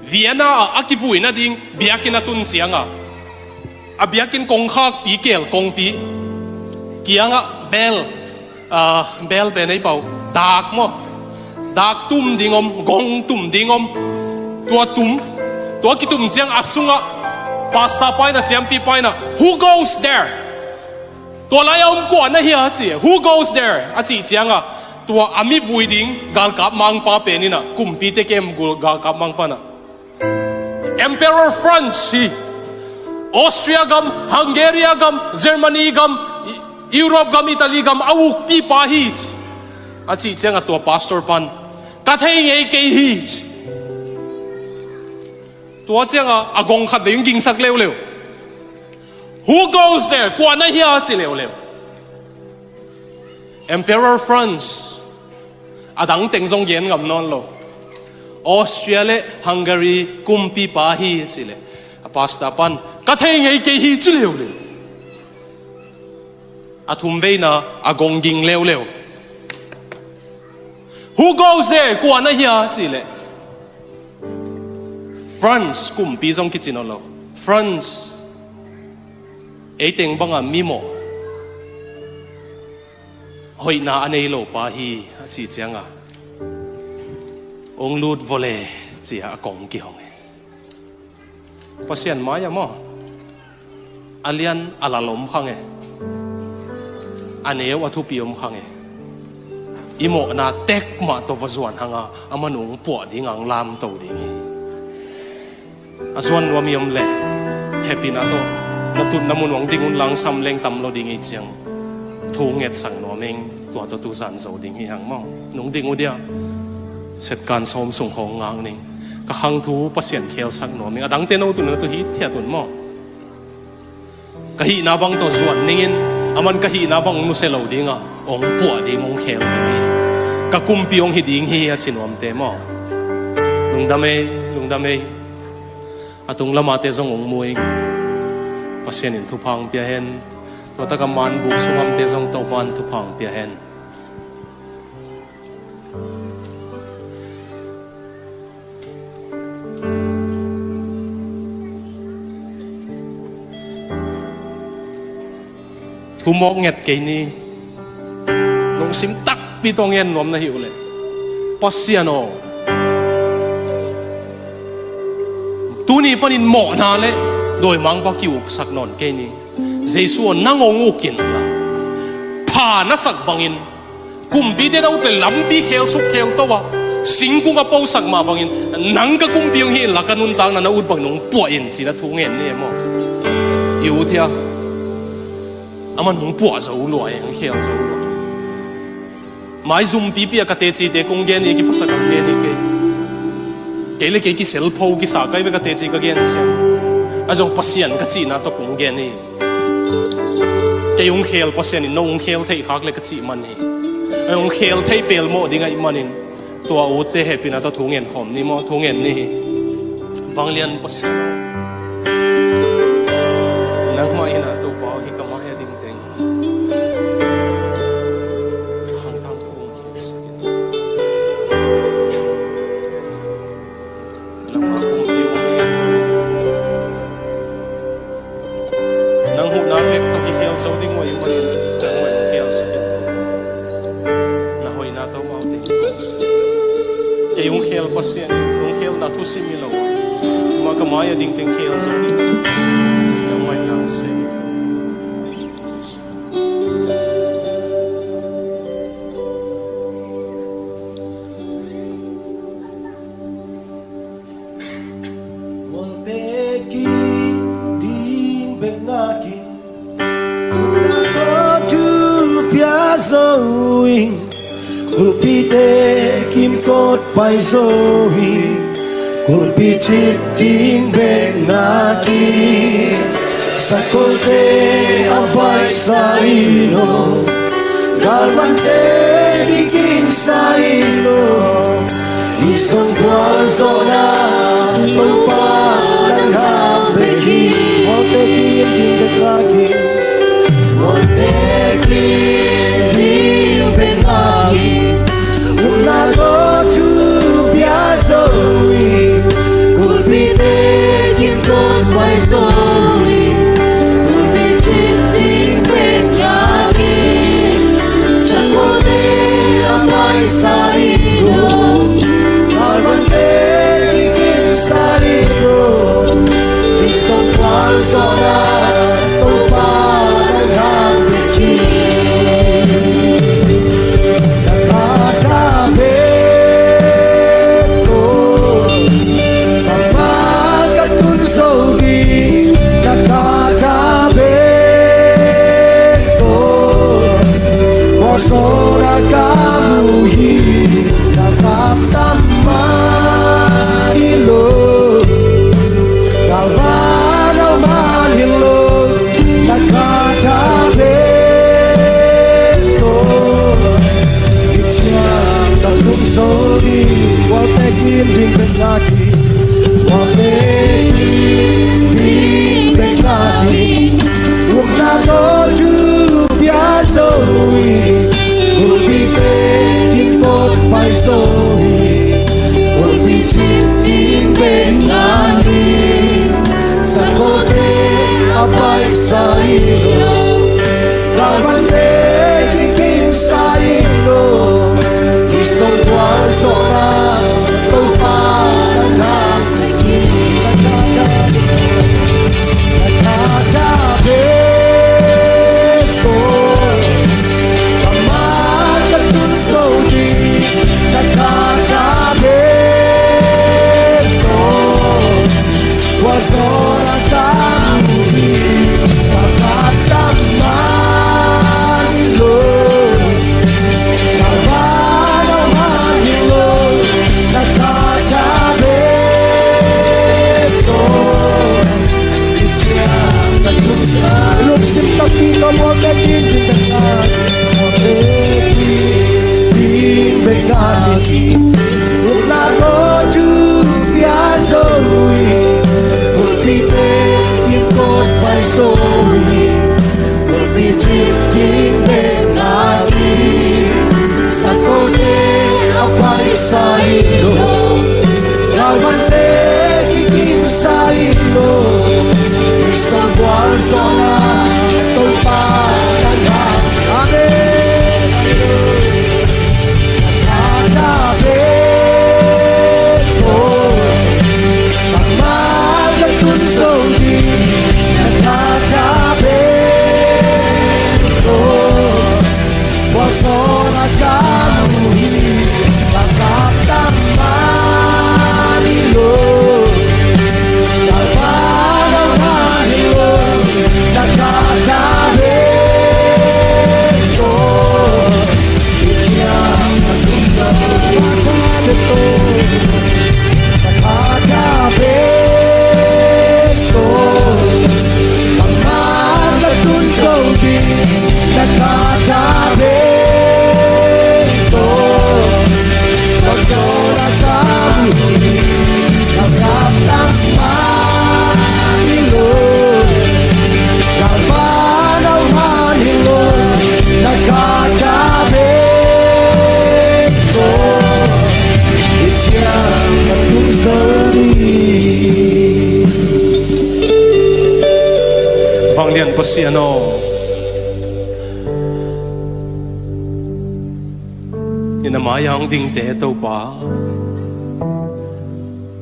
Vienna ah a kivui nading biakinn a tun ciang a, a biakinn kongkhakpi, keel kongpi kiangah bel, ah, bel pen ei pau, dak maw? Dak tum ding om, gong tum ding om. Tua tum, tua kitum ciang a sungah pastor pa in a, siampi pa in a, "Who goes there?" Tua lai-a om kua na hia ci. "Who goes there?" a cih ciang a, tua a mi vui ding galkap mangpa pen in a, kumpite kem gul galkap mangpa in a, Emperor Franz hi. Austria gam, Hungary gam, Germany gam, Europe gam, Italy gam a ukpipa hi ci. A cih ciang a tua pastor pan, Ka thei ngei kei hi, ci. Tua ciangah a gong khat vei hong gingsak leuleu. Who goes there? Kua na hia, ci leuleu. Emperor Franz, a dang teng zong gen ngam nawn lo. Austria le Hungary kumpipa hi, ci leh a pastor pan, ka thei ngei kei hi, ci leuleu. A thum veina a gong ging leuleu. Who goes there? Kua na hia, ci leh Franz kumpi zong kici nawn lo. Franz, ei teng banga mimawh, hoihna a nei lo pa hi, a cih cianga, hong lut vawle, ci-a a kong kihong hi. Pasian mai-ah maw, a lian a lal om kha nge, a neu a thupi om kha nge. I mawhna tek mah tawh va zuan hanga, aman hong puah dinga hong lamto ding hi. A zuan nuam i om leh, hehpihna tawh na tutna mun uah ding un la, sam leng tam lo ding hi, ciang thu ngetsak nuam ing. Tua tawh tu zan zo ding hi hang maw. Nung ding uh dia, setkan sawm sung khawng ngak ning. Ka khang thu Pasian khelsak nuam ing. A dangte no tun na tu hithiat un maw. Ka hihna bang tawh zuan ningin, aman ka hihna bang nusia lo dinga hong puah ding, hong khel ding hi. Ka kumpi hong hi ding hi, a ci nuamte maw. Lungdam ei, lungdam ei. A tung lamate zong hong mu ing. Pasian in thupha hong pia hen. Tua taka man buk sung amte zong Topa'n thupha hong pia hen. Thu mawk nget kei ni. Lungsim takpi tawh ngen nuam na hi uh leh, Pasian aw, tuni panin mawhna le dawimangpa ki-uksak nawn kei ni. Jesu aw, nang hong uk inla, pha na sak bangin, kumpite na ut leh lampi khelsuk khelto a, singkung a posak mah bangin, nang ka kumpi hong hi inla, ka nuntakna na ut bangin hong puah in, ci-in a thu ngen ni e maw. I ut hia? Aman hong puah zo lua e, hong khel zo lua. Maizum pipi a ka tecite kong gen hi, kiphasak a gen hi kei. Kei le kei kiselpho kisa kai ve, ka teci ka gen ciang. A zong Pasian ka cihna tawh kong gen hi. Kei hong khel Pasian in no hong khel theih khak le ka cih man hi. A hong khel thei pelmawh ding ahih manin, tua utte hehpihna tawh thu ngen khawm ni maw, thu ngen ni hi. Vanglian Pasian, nangmah in a Topa aw, hih ka mai a ding teng khangthang thu hong khel sak in. Nangmah kumpi hong hi in. Nang huhna bek tawh kikhel zo ding uh ahih manin, nangmah in khel sak in. Na hoihna tawh amaute hong sak in. Kei hong khel Pasian in, hong khelna thusim hi lo. Amah ka mai a ding teng khel zo ding. Nangmah in nang sem in. Muante kim ding bek ngak in, utna tawh thu pia zo in, kulpite kimkot pai zo in, kulpi cip ding bek ngak in. Sakolte a vaisa in aw, galvante dikin sa in aw, i song gualzawhna Topa nang hang bek hi. Muante kim ding bek ngak in, muante kim ding bek ngak in, utna tawh thu pia zo in, kulpite kimkot pai zo in, kulpi cip ding bek ngak in. Sakolte a vaisa in aw, galvante dikin sa in aw, i song gualzawhna Topa nang hang bek hi. Na khat a bek tawh bangmah ka tun zo ding, na khat a bek tawh gualzawhna ka mu hi. Na khat Tam man hi lo, galvan a man hi lo, na kata be to. I ciang ka tung so di, wa pe kin ding pe na ki, wa pe kin ding pe na ki. Ukna to ju pia zo hi, ukpi te in pot pai zo hi, ukpi cip ding bek ngan hi. Sa ko te a pai sa hi lo, galvan te kikim sa hi lo. I song kual song a, Topa na ngan Lungsim takpi tawh mual bek in ding bek ngan, mual bek in ding bek ngan hi. Ukna tawh thu pia zo hi, ukpi te in kot pai zo hi. Ukpi cip ding bek ngan hi. Sa ko te a pai sa hi lo, galvan te kikim sa hi lo. I song kual song a, Topa na ngan. Amen. Vanglian Pasian aw, i na mai-a hong dingte Topa,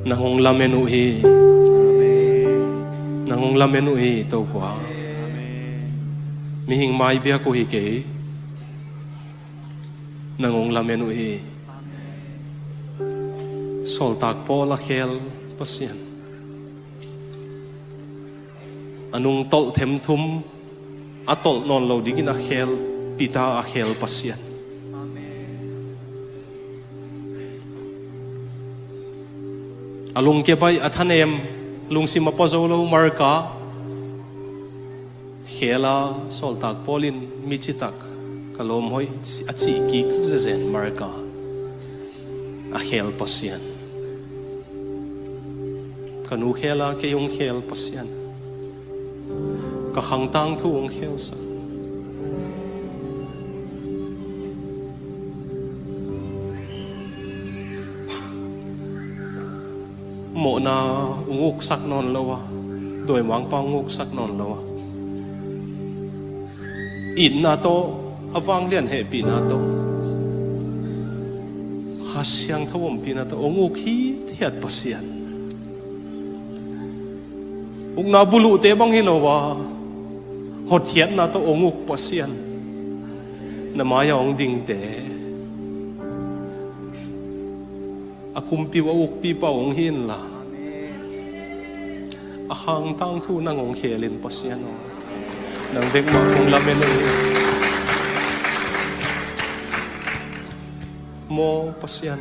nang hong lamen uh hi. Nang hong lamen uh hi Topa. Mihing mai biak uh hi kei, nang hong lamen uh hi. Sawltak Paul a khel Pasian, a nung tolh themthum a tolh nawn lo dingin a khel Peter a khel Pasian, a lungkia baih, a thanem, lungsim a pua zo lo Marka khel a, Sawltak Paul in mi citak, ka lawm hoih a cih kik zezen Marka a khel Pasian, ka nu khel a, kei hong khel Pasian, ka khang tangthu hong khelsak. Mawhna hong uksak nawn lo a, dawimangpa hong uksak nawn lo a, itna tawh, a vanglian hehpihna tawh, Kha Siangtho ompihna tawh hong uk hithiat Pasian, ukna buluhte bang hi lo a, hotkhiatna tawh hong uk Pasian, na mai-a hong dingte a kumpi uh, a ukpipa uh hong hi inla, a khang tangthu nang hong khel in Pasian aw, nang bek mah hong lamen uh hi. Maw Pasian,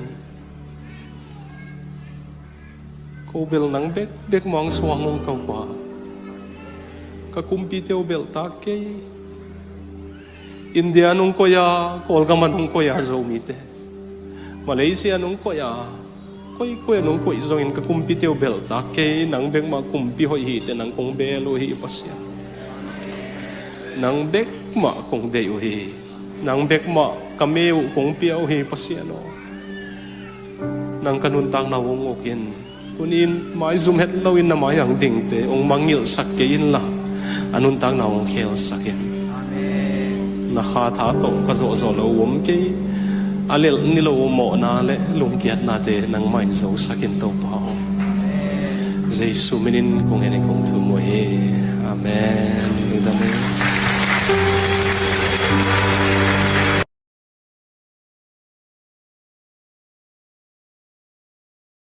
Ko bel nang bekbek mah hong suang ung Topa. Ka kumpite uh belhtak kei. India nong koih a, Kawlgam ah nong koih a Zomite, Malaysia nong koih a, koikoi ah nong koih zongin ka kumpite uh belhtak kei. Nang bek mah kumpi hoih hi teh nang kong bel uh hi Pasian. Nang bek mah kong deih uh hi. Nang bek mah ka me uh kong pia uh hi Pasian aw. Nang ka nuntakna uh hong uk in. Tuni-in maizum het loin na mai-ah dingte hong mangngilhsak kei inla, a nuntakna uh hong khelsak in. Na kha tha tawh ka zawhzawh loh uh om kei. A lelh niloh uh mawhna le lungkiatnate nangmah in zosak in Topa aw. Jesu minin kong en in kong thum uh hi. Amen. Amen.